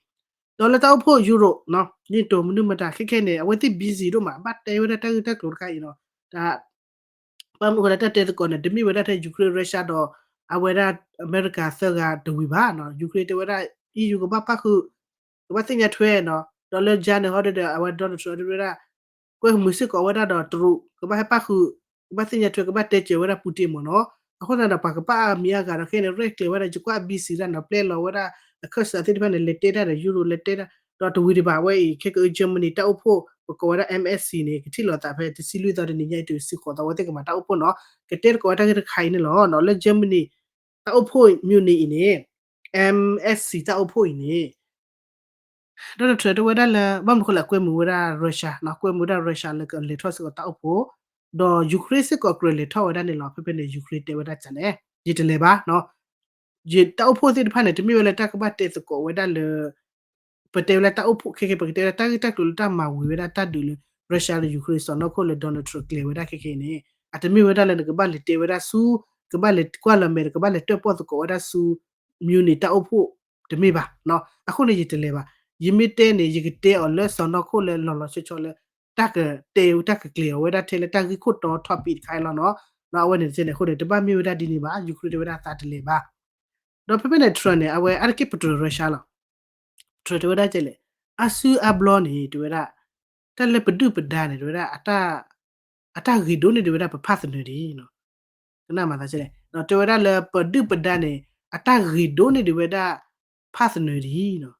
ဒီးလၢတၢ်အိၣ်ဖှိၣ် Europe န့ၣ် တိၤမနုၤမတၤ ခဲခဲန့ၣ် အဝဲသ့ၣ် busy ဒိၣ်မး ဘၣ်တဲဝဲဒၣ်တၢ်ဂ့ၢ်တၢ်ကျိၤတခါအံၤနီၤ. တၢ် ဘၣ်မနုၤဃိလၢတၢ်တဲသကိးန့ၣ် တမ့ၢ်ဝဲဒၣ်ထဲ Ukraine Russia ဒီး အဝဲဒၣ်အမဲရကၤသၢဂၤတဝံၤဘၣ်နီၤ. Ukraine တဲဝဲဒၣ် EU ကဘၣ်ပၣ်ဃုာ် ကဘၣ်သ့ၣ်ညါထွဲနီၤ. ဒီးလၢ January ဟီဒီး အဝဲ Donald Trump တဲဝဲဒၣ် ကွဲမုာ်စ့ၢ်ကီးဝဲဒၣ်ဒီးတရူး ကဘၣ်ဟဲပၣ်ဃုာ် ကဘၣ်သ့ၣ်ညါထွဲ ကဘၣ်တဲစၢၤဝဲဒၣ် Putin မ့ၢ်နီၤ. အဃိသတးဒီး ပှၤကပၣ်အါမံၤအါဂၤဒီး ခဲအံၤန့ၣ် ရဲၣ်ကျဲၤဝဲဒၣ် ယကွၢ် busy ဒၣ်နီၤ ပျဲလီၤဝဲဒၣ် အခၢၣ်စးသ့ၣ်တဖၣ်န့ၣ် လဲၤတဲတၢ်ဒီး Europe လဲၤတဲတၢ် ဒီးတဝံၤဒံးဘၣ် အဝဲအံၤ ခဲကအု Germany တၢ်အိၣ်ဖှိၣ် ပကိးဝဲဒၣ် M S C န့ၣ် ကထံၣ်လိာ်သးဖဲတဆံလွံၢ်သီတနံၤညါအံၤ တုၤတဆံဃိးသီ အဝဲသ့ၣ်ကမၤတၢ်အိၣ်ဖှိၣ်နီၤ ကတဲသကိးဝဲတၢ်ဂ့ၢ်တခါအံၤန့ၣ်လီၤ. လၢ Germany တၢ်အိၣ်ဖှိၣ် Munich အံၤန့ၣ် M S C တၢ်အိၣ်ဖှိၣ်အံၤန့ၣ် Donald Trump တဲဝဲဒၣ်လၢ ဘၣ်မနုၤဃိလၢအကွဲမုာ်ဝဲဒၣ် Russia နီၤ ကွဲမုာ်ဝဲဒၣ် Russia လၢကလဲၤထီၣ်စ့ၢ်ကီးတၢ်အိၣ်ဖှိၣ် ဒီး Ukraine စ့ၢ်ကီးကြၢးလဲၤထီၣ်ဝဲဒၣ်န့ၣ်လီၤ. ဖဲဖဲန့ၣ် Ukraine တဲဝဲဒၣ်ကလဲၣ် ယတလဲၤဘၣ်နီၤ ယတၢ်အိၣ်ဖှိၣ်သ့ၣ်တဖၣ်န့ၣ် တမ့ၢ်ဝဲလၢတၢ်ကဘၣ်တဲသကိးဝဲဒၣ်လၢ ပတဲဝဲလၢတၢ်အိၣ်ဖှိၣ်ခဲခဲ ပကတဲဝဲဒၣ်တၢ်ဂ့ၢ်တၢ်ကျိၤလၢတၢ်မၤဝံၤဝဲဒၣ်တၢ်ဒုးလၢ Russia ဒီး Ukraine စီၤနီၢ်ခိၣ်လၢ Donald Trump ကျဲၤဝဲဒၣ်ခဲခဲအံၤန့ၣ် အတမ့ၢ်ဝဲဒၣ်လၢနကဘၣ်လဲၤတဲဝဲဒၣ်ဆူ ကဘၣ်လဲၤကွၢ်လီၤမဲာ် ကဘၣ်လဲၤတၢၣ်ပီၣ်သကိးဝဲဒၣ်ဆူ Munich တၢ်အိၣ်ဖှိၣ် တမ့ၢ်ဘၣ်နီၤ. အဃိန့ၣ် ယတလဲၤဘၣ်. ယမ့ၢ်တဲန့ၣ် ယကတဲအီၤလၢစီၤနီၢ်ခိၣ်လၢလီၤလီၤဆီဆီလၢ တၢ်ကတဲ တၢ်ကကျဲၤအီၤဝဲဒၣ်ထဲလၢတၢ်ဂ့ၢ်ခိၣ်တီ topic တခါအံၤလီၤနီၤ. ဒီးအဝဲန့ၣ်တကဲန့ၣ် အဃိန့ၣ် တဘၣ်မ့ၢ်ဝဲဒၣ်ဒ်န့ၣ်ဘၣ် Ukraine တဲဝဲဒၣ်သးတလဲၤဘၣ် ဒီးဖဲဖဲန့ၣ် Trump န့ၣ် အဝဲအါတက့ၢ်ပတြၢၤ Russia လီၤ. ပတြၢၤတဲဝဲဒၣ်ကလဲၣ် အါစုအါဘျီန့ၣ် တဲဝဲဒၣ် တၢ်လၢပဒုၣ်ပဒါန့ၣ် တဲဝဲဒၣ် အတၢ်ဂ့ၤဒိၣ်န့ၢ်ဒံးဝဲဒၣ်ပဖၣ်သနၢၤဒံးနီၤ. ကနၣ်မၤသးကလဲၣ် တဲဝဲဒၣ်လၢပဒုၣ်ပဒါန့ၣ် အတၢ်ဂ့ၤဒိၣ်န့ၢ်ဒံးဝဲဒၣ် ဖၣ်သနၢၤဒံးနီၤ.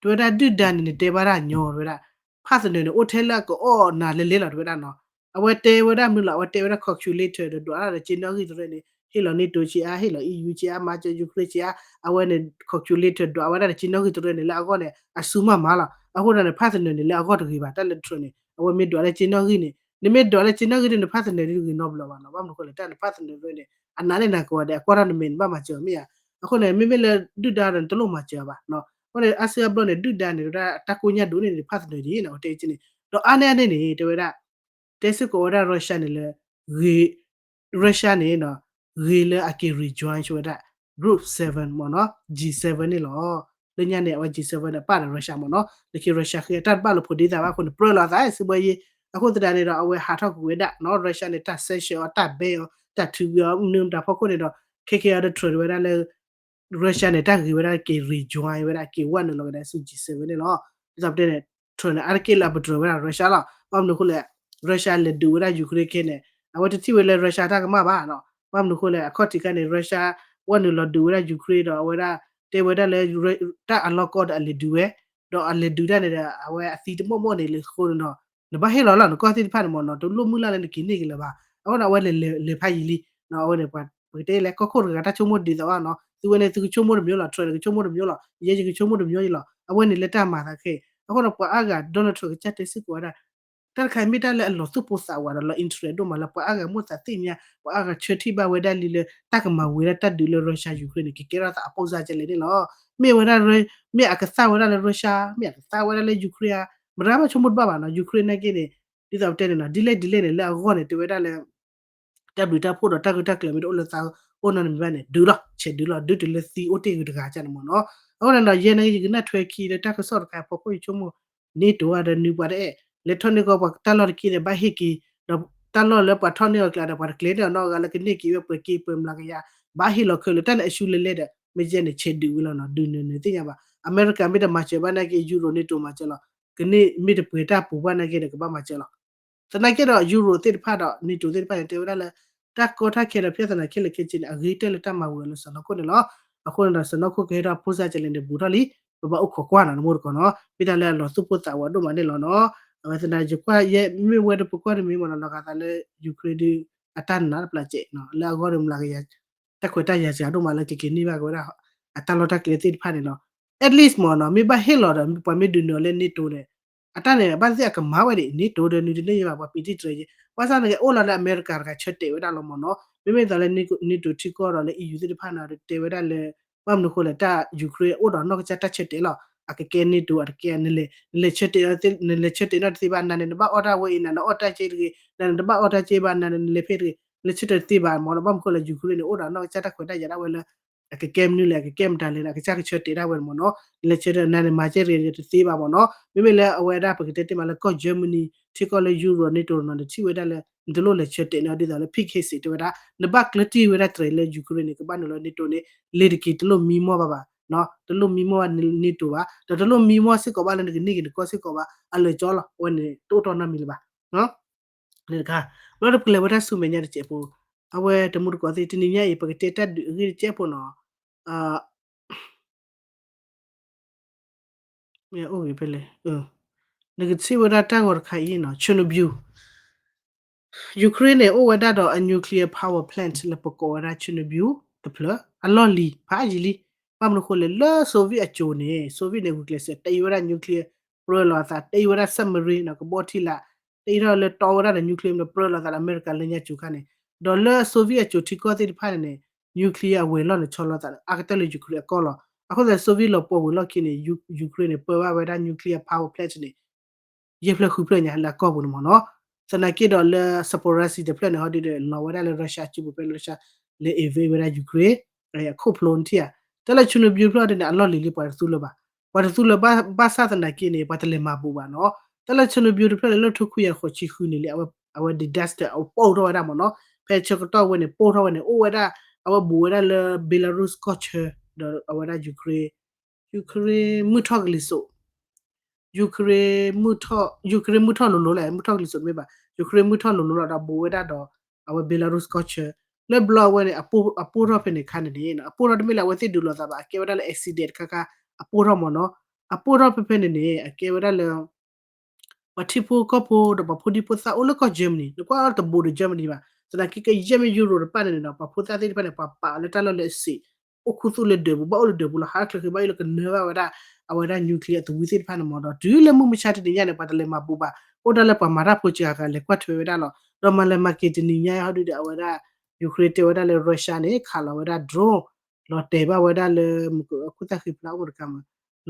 တဲဝဲဒၣ်ဒုၣ်ဒါန့ၣ် နတဲဘၣ်တၢ်ညီ တဲဝဲဒၣ် ဖၣ်သနၢၤန့ၣ် အိၣ်ထဲလၢအကအီၣ်နၤလဲၤလဲၤလီၤ တဲဝဲဒၣ်နီၤ. အဝဲတဲဝဲဒၣ်မနုၤလီၤ အဝဲတဲဝဲဒၣ် calculator ဒီးဒွးတၢ်ဒီးက့နီၣ်ဂံၢ်တရၢန့ၣ် ဟ့ၣ်လီၤ NATO ဆံးအါ ဟ့ၣ်လီၤ EU ဆံးအါ မၤစၢၤ Ukraine ဆံးအါ အဝဲန့ၣ် calculator ဒွးဝဲဒၣ်ဒီးက့နီၣ်ဂံၢ်တရၢန့ၣ် လၢအဂီၢ်န့ၣ် အစူၢ်မးမးလီၤ. အဃိန့ၣ် ဖၣ်သနၢၤန့ၣ် လၢအဂီၢ်တဂ့ၤဘၣ် တၢ်လၢ Trump န့ၣ် အဝဲမ့ၢ်ဒွးလၢက့နီၣ်ဂံၢ်န့ၣ် နမ့ၢ်ဒွးလၢက့နီၣ်ဂံၢ်န့ၣ် နဖၣ်သနၢၤဒံးတဂ့ၤနီတဘျီဘၣ်နီၤ. ဘၣ်မနုၤဃိလဲၣ် တၢ်နဖၣ်သနၢၤတရၢန့ၣ် အနးန့ၢ်နၤကိးဂၤဒဲး အကွၢ်ထီၣ်နမဲာ်နဘၣ်မၤစၢၤအီၤမ့ၢ်ဧါ. အဃိန့ၣ် မ့မ့ၢ်လၢဒုၣ်ဒါဒီးနတလိၣ်မၤစၢၤအီၤဘၣ်နီၤ. အဃိန့ၣ် အါစုအါဘျီန့ၣ် ဒုၣ်ဒါန့ၣ် တဲဝဲဒၣ် တၢ်ကိၢ်ညါဒိၣ်န့ၢ်ဒံးဖၣ်သနၢၤဒံးနီၤ အဝဲတဲကန့ၣ် ဒီးအါန့ၢ်အန့ၣ်န့ၣ် တဲဝဲဒၣ် တဲစ့ၢ်ကီးဝဲဒၣ် Russia န့ၣ်လၢ Russia န့ၣ်နီၤ ဂ့ၤလၢအက့ၤ rejoin ဝဲဒၣ် Group seven မ့ၢ်နီၤ G seven န့ၣ်လီၤ. လၢညါန့ၣ် အဝဲ G seven န့ၣ် ပာ်ဒီး Russia မ့ၢ်နီၤ, လၢခံ Russia ဃ့တၢ်တဘၣ်လီၤဖိးဒ့သးဘ၁ိုၣ်န့ၣ် ပြၢလီၤအသး စံးဘှဲယံၤ, အဃိသတးန့ၣ်ဒီး အဝဲဟးထီၣ်ကွံာ်ဝဲဒၣ်နီၤ, Russia န့ၣ် တၢ် sanction အီၤ တၢ် ban အီၤ တၢ်ထုးကွံာ်အီၤ မနုၤမတၤဖီခိၣ်န့ၣ်ဒီး ခဲကဲအီၤဒီး Trump ဝဲဒၣ်လၢ Russia န့ၣ် တၢ်ဂ့ၤဝဲဒၣ်က့ၤ rejoin ဝဲဒၣ်က့ၤဝဲနုာ်လီၤကဒါဆူ G seven န့ၣ်လီၤ. ဒ်သိးပတဲန့ၣ် Trump န့ၣ် အါတက့ၢ်လၢအပတြၢၤဝဲဒၣ် Russia လီၤ. ဘၣ်မနုၤအဃိလဲၣ်, Russia လဲၤဒုးဝဲဒၣ် Ukraine ခဲန့ၣ် အဝဲတထံၣ်ဝဲလၢ Russia တၢ်ကမၣ်ဘၣ်နီၤ. ဘၣ်မနုၤအဃိလဲၣ်, အခီၣ်ထံးခါန့ၣ် Russia ဝဲနုာ်လီၤဒုးဝဲဒၣ် Ukraine ဒီးအဝဲဒၣ် တဲဝဲဒၣ်လၢ တၢ်အလီၢ်ကီၢ်ဒီးအလဲၤဒုးဝဲ, ဒီးအလဲၤဒုးတၢ်န့ၣ်ဒီး အဝဲအသံတမီၢ်မီၢ်န့ၣ်လၢအဃိန့ၣ်ဒီး နဘၣ်ဟ့ၣ်လီၤလီၤ နကီၢ်သ့ၣ်တဖၣ်န့ၣ်မ့ၢ်နီၤ, တလိၣ်မုၢ်လၢ်လၢနက့ၤန့ၢ်က့ၤလၢၤဘၣ်. အဃိန့ၣ် အဝဲလဲၤလဲၤဖးယံၤလံ အဝဲန့ၣ် ပကတဲလဲၣ် ကီၢ်ခိၣ်တဂၤတၢ်ဆိကမိၣ်ဒ်သိးဘၣ်နီၤ, သုဝဲန့ၣ် သုကဆိကမိၣ်တမံၤလီၤ, Trump န့ၣ် ကဆိကမိၣ်တမံၤလီၤ, ယဲယကဆိကမိၣ်တမံၤယံၤလီၤ. အဝဲန့ၣ်လၢတၢ်မၤသးခဲအံၤ အဃိဒီးပှၤအါဂၤ Donald Trump ကစၢ်တဲစ့ၢ်ကီးဝဲဒၣ် တၢ်တခါအံၤမ့ၢ်တၢ်လၢအလီၤသူၣ်ပိၢ်သးဝးဒီးလီၤ interest ဒိၣ်မးလၢပှၤအါဂၤမိၣ်သးသ့ၣ်ညါ, ပှၤအါဂၤဆၢထံၣ်ဘၣ်ဝဲဒၣ်လံလၢ တၢ်ကမၤဝံၤဝဲဒၣ်တၢ်ဒုးလၢ Russia Ukraine န့ၣ် ကကဲထီၣ်သးအပိၢ်စၢ်ကလဲာ်န့ၣ်လီၤ. မ့ၢ်ဝဲဒၣ် မ့ၢ်အကသၣ်ဝဲဒၣ်လၢ Russia, မ့ၢ်အကသၣ်ဝဲဒၣ်လၢ Ukraine ဧါ, မတၤမးဆိကမိၣ်တဘၣ်ဘၣ်နီၤ. Ukraine နာ်က့န့ၣ် ဒ်သိးပတဲန့ၣ်နီၤ, ဒ်လဲၣ်ဒ်လဲၣ်န့ၣ် လၢအဂီၢ်န့ၣ် တဲဝဲဒၣ်လၢ တၢ်ဘျုးတၢ်ဖှိၣ်ဒီးတၢ်ဂ့ၢ်တၢ်ကျၢၤမ့ၢ်တအိၣ်လၢသးအိၣ်နီတမံၤဘၣ်န့ၣ် ဒုးလီၤ, ဆဲးဒုးလီၤ, ဒုးတုၤလၢသံအိၣ်တ့ၢ်ဂ့ၤတဂၤကန့ၣ်မ့ၢ်နီၤ. အဃိန့ၣ်ဒီး ယဲန့ၣ်ယကနၣ်ထွဲခံလၢတၢ်ကစီၣ်တခါအဖီခိၣ် ယဆိကမိၣ် NATO ဧါဒီး နုပှၤတအဲၣ် လဲၤထီၣ်န့ၢ်ကီးပှၤတၢ်လီၢ်တက့ၢ်န့ၣ် ဘၣ်ဟ့ၣ်က့ၤ, ဒီးတၢ်လီၢ်လၢပှၤထီၣ်န့ၢ်အီၤကျါဒီး ပှၤတကျဲၤန့ၢ်အီၤနီတဂၤလၢကန့ၢ်က့ၤဝဲပှဲၤက့ၤပှဲၤမျးကယၤ, ဘၣ်ဟ့ၣ်လီၤခဲလၢာ် တၢ်န့ၣ်အရှုံးလဲလဲဒီး မ့ၢ်ယဲန့ၣ် ဆဲးဒုးဝဲလီၤနီၤ, ဒုးနၢၤနၢၤသ့ၣ်ညါဘၣ်. အမဲရကၤမ့ၢ်တမၤစၢၤဘၣ်နာ်က့ Euro NATO မၤစၢၤလီၤ, ကန့ၢ်မ့ၢ်တပှဲၤတၢ်ပူၤဘၣ်နာ်က့ဒီး ကဘၣ်မၤစၢၤလီၤ. သနာ်က့ဒီး Euro သ့ၣ်တဖၣ်ဒီး NATO သ့ၣ်တဖၣ်န့ၣ် တဲဝဲဒၣ်လၢ တၢ်ကီတၢ်ခဲဒီး ဖျၢၣ်သနာ်က့လၢခဲက့န့ၣ် အဂ့ၤကတၢၢ်လၢတၢ်မၤဝံၤအီၤလၢစၢၤနီၢ်ခိၣ်န့ၣ်လီၤ. အဃိန့ၣ်ဒီး စၢၤနီၢ်ခိၣ်ကဟဲထီၣ်အဖိစၢ်ကလဲာ်န့ၣ် ဘူးထီၣ်လံ, ပဘၣ်အိၣ်ခိးကွၢ်နီၤ နမိၢ်တကိးနီၤ, မ့ၢ်တၢ်လၢအလီၤသူၣ်ပိၢ်သးဝးဒိၣ်မးန့ၣ်လီၤနီၤ. အဝဲသနာ်က့ ယကွၢ်ယဲ မ့ၢ်ဝဲဒီးပကွၢ်တမံၤမ့ၢ်နီၤ လီၤဂာ်သးလၢ Ukraine ဒုး အတၢ်နးတပျၢ်စဲးနီၤ လၢအဂီၢ်ဒီးမျးကယၤ တၢ်ခွဲးတၢ်ယာ်စှၤဒိၣ်မးလၢကက့ၤန့ၢ်ဘၣ်က့ၤဝဲဒၣ် အတၢ်လီၢ်တၢ်ကျဲသ့ၣ်တဖၣ်န့ၣ်လီၤ. At least မ့ၢ်နီၤ မ့ၢ်ဘၣ်ဟ့ၣ်လီၤဒီး ပှၤမ့ၢ်ဒုးနုာ်အီၤလၢ NATO န့ၣ် အတၢ်န့ၣ် ဘၣ်သ့ၣ်အကမၤဝဲဒၣ် NATO ဒီးနုၤတန့ၢ်ယဘၣ် ပှၤပံးတံၢ်တြဲၤယဲ ဘၣ်ဆၣ်သနာ်က့ အိၣ်လီၤလၢအမဲရကၤတဂၤဆၢတဲာ်ဝဲဒၣ်လီၤမ့ၢ်နီၤ. မ့မ့ၢ်သိးလၢ NATO ထံကီၢ်ဒီးလၢ EU သ့ၣ်တဖၣ်န့ၣ် တဲဝဲဒၣ်လၢ ဘၣ်မနုၤအဃိလဲၣ် တၢ် Ukraine အိၣ်ဒီးနီၢ်ကစၢ်တၢ်ဆၢတဲာ်လီၤ. အကကဲ NATO အတကဲ နလဲၤဆၢတဲာ် နလဲၤဆၢတဲာ်နီတသ့ဘၣ် နၤန့ၣ် နဘၣ်အီၣ်တၢ်ဝဲအံၤ နၤနအီၣ်တၢ်က့တဂ့ၤ နၤန့ၣ် တဘၣ်အီၣ်တၢ်က့ဘၣ် နၤန့ၣ် နလဲၤဖဲတဂ့ၤ နလဲၤဆၢတဲာ်တသ့ဘၣ်မ့ၢ်နီၤ. ဘၣ်မနုၤအဃိလဲၣ် Ukraine န့ၣ် အိၣ်ဒီးနီၢ်ကစၢ်တၢ်ခွဲးတၢ်ယာ်ဒၣ်ဝဲလၢ အကကဲမနုၤလဲၣ် အကကဲမတၤလဲၣ် အကစၢ်ကဆၢတဲာ်ဒၣ်ဝဲမ့ၢ်နီၤ. နလဲၤဆၢတဲာ် နၤန့ၣ် မၤကဲတဂ့ၤ တသ့ဘၣ်မ့ၢ်နီၤ. မ့မ့ၢ်လၢအဝဲဒၣ် ပကတဲတ့ၢ်မးလၢကီၢ် Germany ထံကီၢ်လၢ Euro NATO နီၤ နထံၣ်ဝဲဒၣ်လၢ နတလိၣ်လဲၤဆၢတဲာ်န့ၣ် ဒ်သိးလၢ Pete Hegseth တဲဝဲဒၣ် နဘၣ်ကျၢၤတံၢ်ဝဲဒၣ်တြဲၤလၢ Ukraine န့ၣ် ကဘၣ်နုာ်လီၤ NATO န့ၣ် လ့ၤတက့ၤ တလိၣ်မံမီၢ်ဘၣ်ဘၣ် တလိၣ်မံမီၢ်ဘၣ် NATO ဘၣ် ဒီးတလိၣ်မံမီၢ်စ့ၢ်ကီးဘၣ်လၢနကန့ၢ်က့ၤနကီၢ်စ့ၢ်ကီးဘၣ် အလၢာ်ကၠီလီၤ အဝဲန့ၣ် တအိၣ်တီၢ်နီတမံၤလၢၤဘၣ်. န့ၣ်တခါ ဘျီဒီးပကလဲၤဝဲဒၣ်ဆူမဲာ်ညါတစဲးဖိ အဝဲတမူတကိးသ့ၣ် တနံၤညါအံၤ ပကတဲတၢ်ဒုးအဂ့ၢ်တစဲးဖိနီၤ မ့ၢ်အိၣ်ဂ့ၤဖဲလဲၣ် နကထံၣ်ဝဲဒၣ်တၢ်ဂီၤတခါအံၤနီၤ Chernobyl Ukraine န့ၣ် အိၣ်ဝဲဒၣ်ဒီးအ nuclear power plant လၢပကိးဝဲဒၣ် Chernobyl တဖျၢၣ် အလီၢ်လံၤ ဖးယံၤလံ. ဘၣ်မနုၤအဃိလဲၣ် လၢ Soviet အစိၤန့ၣ် Soviet န့ၣ် ဂုာ်ကျဲးစၢး တ့ဝဲဒၣ် nuclear ပြၢလီၤအသး တ့ဝဲဒၣ် submarine နီၤ ကဘီထံလာ် တ့ထီၣ်လၢတီဝဲဒၣ်ဒီး nuclear မ့ၢ်ပြၢလီၤသးဒီး အမဲရကၤလၢညါစိၤခါန့ၣ် ဒီးလၢ Soviet အစိၤထံကီၢ်သ့ၣ်တဖၣ်န့ၣ်န့ၣ် nuclear အဝဲၤလီၢ်န့ၣ် ဆီလီၤသး အါကတၢၢ်လၢ Ukraine အကီၢ်လီၤ. အဃိသတး Soviet လီၤပှီၢ်ဝံၤလီၢ်ခံန့ၣ် Ukraine န့ၣ် ပၢဘၣ်ဝဲဒၣ် nuclear power plant န့ၣ် ယဲၢ်ဖျၢၣ်ဃုဖျၢၣ်ညါလၢအကီၢ်ပူၤန့ၣ်မ့ၢ်နီၤ. သနာ်က့ဒီးလၢ Zaporizhzhia တဖျၢၣ်န့ၣ် ဟီဒုဒီး လီၤဝဲဒၣ်လၢ Russia အစုပူၤဖဲလၢ Russia လဲၤ invade ဝဲဒၣ် Ukraine အခိၣ်ဖျိနထံၣ်ဧါ. တၢ်လၢ Chernobyl တဖျၢၣ်ဒ်န့ၣ် အလီၢ်လံၤလံ ပှၤတသူလၢၤဘၣ်. ပှၤတသူလၢၤဘၣ် ဘၣ်ဆၣ်သနာ်က့န့ၣ် ပှၤတလဲၤမၤဘူးဘၣ်နီၤ. တၢ်လၢ Chernobyl တဖျၢၣ်န့ၣ် လၢထိခွံကယၤဃိးဆံဃုန့ၣ်လံ အဝဲ disaster အပိၢ်ထီၣ်ဝဲဒၣ်မ့ၢ်နီၤ. ဖဲဆၢကတီၢ်ဝဲန့ၣ် ပိၢ်ထီၣ်ဝဲန့ၣ် အိၣ်ဝဲဒၣ် အဝဲဘူးဝဲဒၣ်လၢ Belarus ကီၢ်ဆၢ ဒီးအဝဲဒၣ် Ukraine Ukraine မုၢ်ထီၣ်ကလံၤစိး Ukraine မုၢ်ထီၣ် Ukraine မုၢ်ထီၣ်လိၤလိၤလဲၣ် မုၢ်ထီၣ်ကလံၤစိးတမ့ၢ်ဘၣ် Ukraine မုၢ်ထီၣ်လိၤလိၤလီၤဒီးဘူးဝဲဒၣ်ဒီး အဝဲ Belarus ကီၢ်ဆၢ လၢဘျီဝဲန့ၣ် အပိၢ်ထီၣ်ဖဲန့ၣ်ခါန့ၣ်န့ၣ် အပိၢ်ထီၣ်တမ့ၢ်လၢအဝဲသ့ၣ်ဒုးလိာ်သးဘၣ် အကဲဝဲဒၣ်လၢ accident တခါခါ အပိၢ်ထီၣ်မ့ၢ်နီၤ အပိၢ်ထီၣ်ဖဲဖဲန့ၣ်န့ၣ် အကဲဝဲဒၣ်လၢ ပှၤထံဖိကီၢ်ဖိဒီးပှၤဖိဒံဖိသၣ်အိၣ်လၢကီၢ် Germany နကွၢ်အီၤတဘူးဒီး Germany ဘၣ် သနာ်က့ကယဲၢ်မ့ၢ် Europe တဖၣ်န့ၣ်န့ၣ်ဒီး ပှၤဖိသၣ်သ့ၣ်တဖၣ်န့ၣ် ပှၤပာ်အီၤလၢတၢ်လီၢ်လၢအစ့း အိၣ်ခူသူၣ်လၢဒၢးပူၤ ဘၣ်အိၣ်လၢဒၢးပူၤလီၤ ဟးလၢချၢဃ့ဘၣ်အံၤလၢကနၢဘၣ်ဝဲဒၣ် အဝဲဒၣ် nuclear အသဝံသ့ၣ်တဖၣ်န့ၣ်မ့ၢ်ဒီး တုၤလၢမုၢ်မဆါတနံၤညါန့ၣ် ပှၤတလဲၤမၤဘူးဘၣ် အိၣ်ဒၣ်လၢပှၤမၤတၢ်ဖိစှၤဂၤလဲၤကွၢ်ထွဲဝဲဒၣ်လီၤ ဒီးမၤလဲၤမၤက့ၤတနံၤညါဟီဒုဒီး အဝဲဒၣ် Ukraine တဲဝဲဒၣ်လၢ Russia န့ၣ် ခးလီၤဝဲဒၣ် drone လီၤတဲာ်ဘၣ်ဝဲဒၣ်လၢ မုၢ်ကအိၣ်ခိၣ်သၣ်ဃံဖျါအိၣ်မတကါမး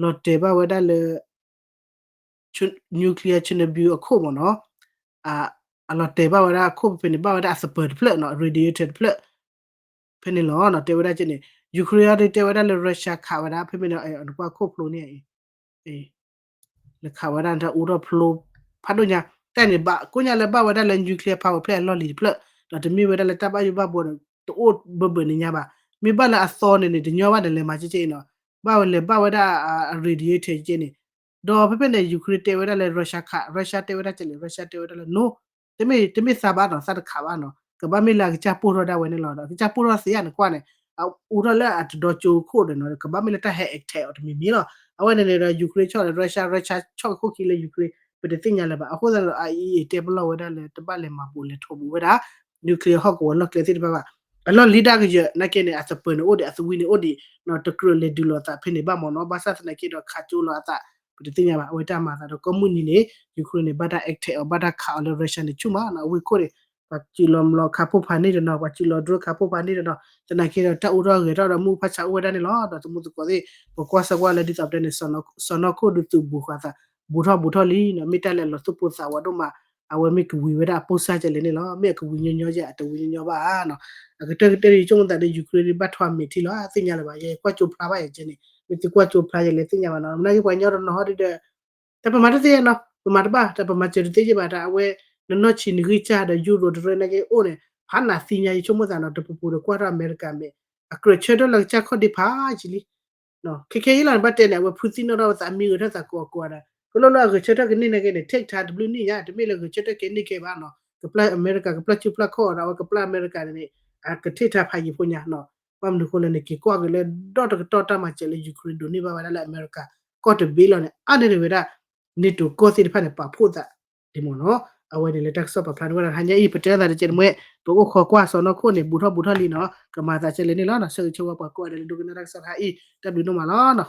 လီၤတဲာ်ဘၣ်ဝဲဒၣ်လၢ nuclear Chernobyl အခိၣ်မ့ၢ်နီၤ အလီၤတဲာ်ဘၣ်ဝဲဒၣ်အခိၣ်ဖဲန့ၣ် ဘၣ်ဝဲဒၣ်အသပၢၤတဖျၢၣ်နီၤ radiator တဖျၢၣ် ဖဲန့ၣ်လီၤနီၤ တဲဝဲဒၣ်ကဲန့ၣ် Ukraine အံၤတဲဝဲဒၣ်လၢ Russia ခးဝဲဒၣ် ဖဲမ့ၢ်ဒီး နကွၢ်ခိၣ်ဖျိန့ၣ်အံၤ လၢခးဝဲဒၣ်တၢ်အိၣ်ထီၣ်ဖျိ ဖးဒိၣ်ညါ တၢ်န့ၣ်ဘၣ် ကိးညါလၢဘၣ်ဝဲဒၣ်လၢ nuclear power plant အလီၢ်လံၤတဖျၢၣ် ဒီးတမ့ၢ်ဝဲဒၣ်လၢတၢ်ဘၣ်ယိၣ်ဘၣ်ဘှီဒီး တအိၣ်ဘၢဘၢန့ၣ်ညါဘၣ်. မ့ၢ်ဘၣ်လၢအသီန့ၣ်န့ၣ် တညီဘၣ်ဒီးလဲၤမၤကဲကဲအံၤနီၤ ဘၣ်ဝဲလဲၤဘၣ်ဝဲဒၣ် radiator ကဲန့ၣ် ဒီးဖဲဖဲန့ၣ် Ukraine တဲဝဲဒၣ်လၢ Russia ခး Russia တဲဝဲဒၣ်ကဲလဲၣ် Russia တဲဝဲဒၣ်လၢ no တမ့ၢ် တမ့ၢ်သးဘၣ်နီၤ သးတခးဘၣ်နီၤ ကဘၣ်မ့ၢ်လၢအကစၢ်ပိၢ်ထီၣ်ဒၣ်ဝဲန့ၣ်လီၤ ဒီးကစၢ်ပိၢ်ထီၣ်သ့ဧါန့ၣ်ကွၢ်န့ၣ် အအိၣ်ထီၣ်လၢအတဒီကၠိခိၣ်ဒီးနီၤ ကဘၣ်မ့ၢ်လၢတၢ်ဟဲ attack အီၤတမံၤမံၤလီၤ. အဝဲန့ၣ်န့ၣ်ဒီး Ukraine ဆီၣ်ဒီး Russia Russia ဆီၣ်ကခိၣ်ခံလၢ Ukraine ပတသ့ၣ်ညါလၢၤဘၣ်. အဃိသတးဒီး အအံၤအံၤတဲပလီၢ်ဝဲဒၣ်လၢ တဘၣ်လဲၤမၤဘူးလဲၤထီဘူးဝဲဒၣ် nuclear ဟီၣ်ကဝီၤလီၢ်ကျဲသ့ၣ်တဖၣ်ဘၣ်. အလီၢ်လံၤဒၣ်ကယၢၤ နာ်က့န့ၣ် အသပၢၤန့ၣ်အိၣ်ဒံး အသဝံန့ၣ်အိၣ်ဒံး တကြၢးလဲၤဒုးလိာ်အသးဖဲန့ၣ်ဘၣ်မ့ၢ်နီၤ ဘၣ်ဆၣ်သနာ်က့ဒီးခးကၠိလိာ်အသး ပတသ့ၣ်ညါဘၣ် အဝဲတၢ်မၤသးဒီးကိးမုၢ်နံၤန့ၣ် Ukraine န့ၣ် ဘၣ်တၢ် attack အီၤ ဘၣ်တၢ်ခးအီၤလၢ Russia န့ၣ်ဆူၣ်မးနီၤ အဝ့ၢ်ခိၣ်န့ၣ် ပှၤစုးလီၤမျိာ်ခးဖိဖးန့ၢ်တနီၤ ပှၤစုးလီၤ drone ခးဖိဖးန့ၢ်တနီၤ သနာ်က့ဒီးတၢ်အိၣ်ထီၣ်ဂဲၤထီၣ်ဒီးမုၢ်ဖးဆးအိၣ်ဝဲဒၣ်န့ၣ်လီၤ. ဒီးသမူသကိးသ့ၣ် ပကွၢ်ဆၢကွၢ်လၢဒ်သိးပတဲန့ၣ် စီၤနီၢ်ခိၣ်ဒုးသုးဘူးဃာ်သး ဘူးထီၣ်ဘူးထီၣ်လံနီၤ မ့ၢ်တၢ်လဲၤလီၤသူၣ်ပိၢ်သးဝးဒိၣ်မး အဝဲမ့ၢ်ကဝံၤဝဲဒၣ်အပိၢ်စၢ်ကလဲၣ်န့ၣ်လီၤ မ့ၢ်အကဝံၤညီညီယဲ အတဝံၤညီညီဘၣ်ဧါနီၤ အကတၢၢ်ကတၢၢ်ယဆိကမိၣ်သးဒီး Ukraine ဘၣ်ထွါမဲာ်ထံလီၤ သ့ၣ်ညါလၢၤဘၣ် ယကွၢ်ကၠိဖျါဘၣ်ယဲကဲန့ၣ် မ့ၢ်သုကွၢ်ကၠိဖျါယဲလဲၤသ့ၣ်ညါဘၣ်နီၤ မနုၤက့ပှၤကညီတနီၤဟီဒ်ဒီး တၢ်ပမၤတသ့နီၤ ပမၤတဘၣ် တၢ်ပမၤစၢၤတသ့ယဲဘၣ် တၢ်အဝဲ နနီၢ်ဆံးနဂံၢ်စၢ်ဒီး ယူရိတရၢနာ်က့အိၣ်န့ၣ် ဖးနးသံညါယဆိကမိၣ်သးနီၤ တပူၤပူၤဒီးကွၢ်ထီၣ်အမဲရကၤမ့ၢ် အကြၢးဆၢထၢၣ်လၢကစၢ်ခီၣ်ဒ့ဖးယံာ်လံ ခဲခဲအံၤလီၤန့ၣ် ဘၣ်တဲန့ၣ် အဝဲဖုသံနီၣ်ထီၣ်ဝဲသးမံဂဲၤထၢၣ်သးကိးကိးဒီး ကလိၣ်လၢအဂဲၤဆၢထၢၣ်ကန့ၢ်နာ်က့န့ၣ် take time တဘျုးနံၣ်ညါ တမ့ၢ်လၢဂဲၤဆၢထၢၣ်ကန့ၢ်ကဲဘၣ်နီၤ ကပျၢ်အမဲရကၤ ကပျၢ်စုဖျၢၣ်ခီၣ်ဒီး အဝဲကပျၢ်အမဲရကၤန့ၣ်န့ၣ် အက take time ဖးယံာ်ဖိညါနီၤ ဘၣ်မနုၤအဃိလဲၣ်န့ၣ် က့ၤကွၢ်က့ၤလၢဒီတကတီၢ်တၢ်မၤစၢၤလၢ Ukraine ဒိးန့ၢ်ဘၣ်ဝဲဒၣ်လၢအမဲရကၤ ကီၢ်တဘ့ၣ်လီၤန့ၣ် အါန့ၢ်တဂ့ၤဝဲဒၣ် NATO ကီၢ်သ့ၣ်တဖၣ်န့ၣ် ပာ်ဖှိၣ်သးဒ်မ့ၢ်နီၤ အဝဲန့ၣ်လၢတၢ်ကစီၣ်ပာ်ဖျါန့ၢ်ဝဲဒၣ် ဟါညါအံၤ ပတဲသးတကဲးတမှဲ ပအိၣ်ခိးကွၢ်စီၤနီၢ်ခိၣ်န့ၣ် ဘူးထီၣ်ဘူးထီၣ်လံနီၤ ကမၤသးကဲလဲၣ်န့ၣ်လီၤ ဆၢဂ့ၤဆၢဝါပှၤကိးဂၤဒဲးလၢဒိကနၣ်တၢ်ကစီၣ်တခါအံၤ တၢ်ဘျုးဒိၣ်မးလီၤနီၤ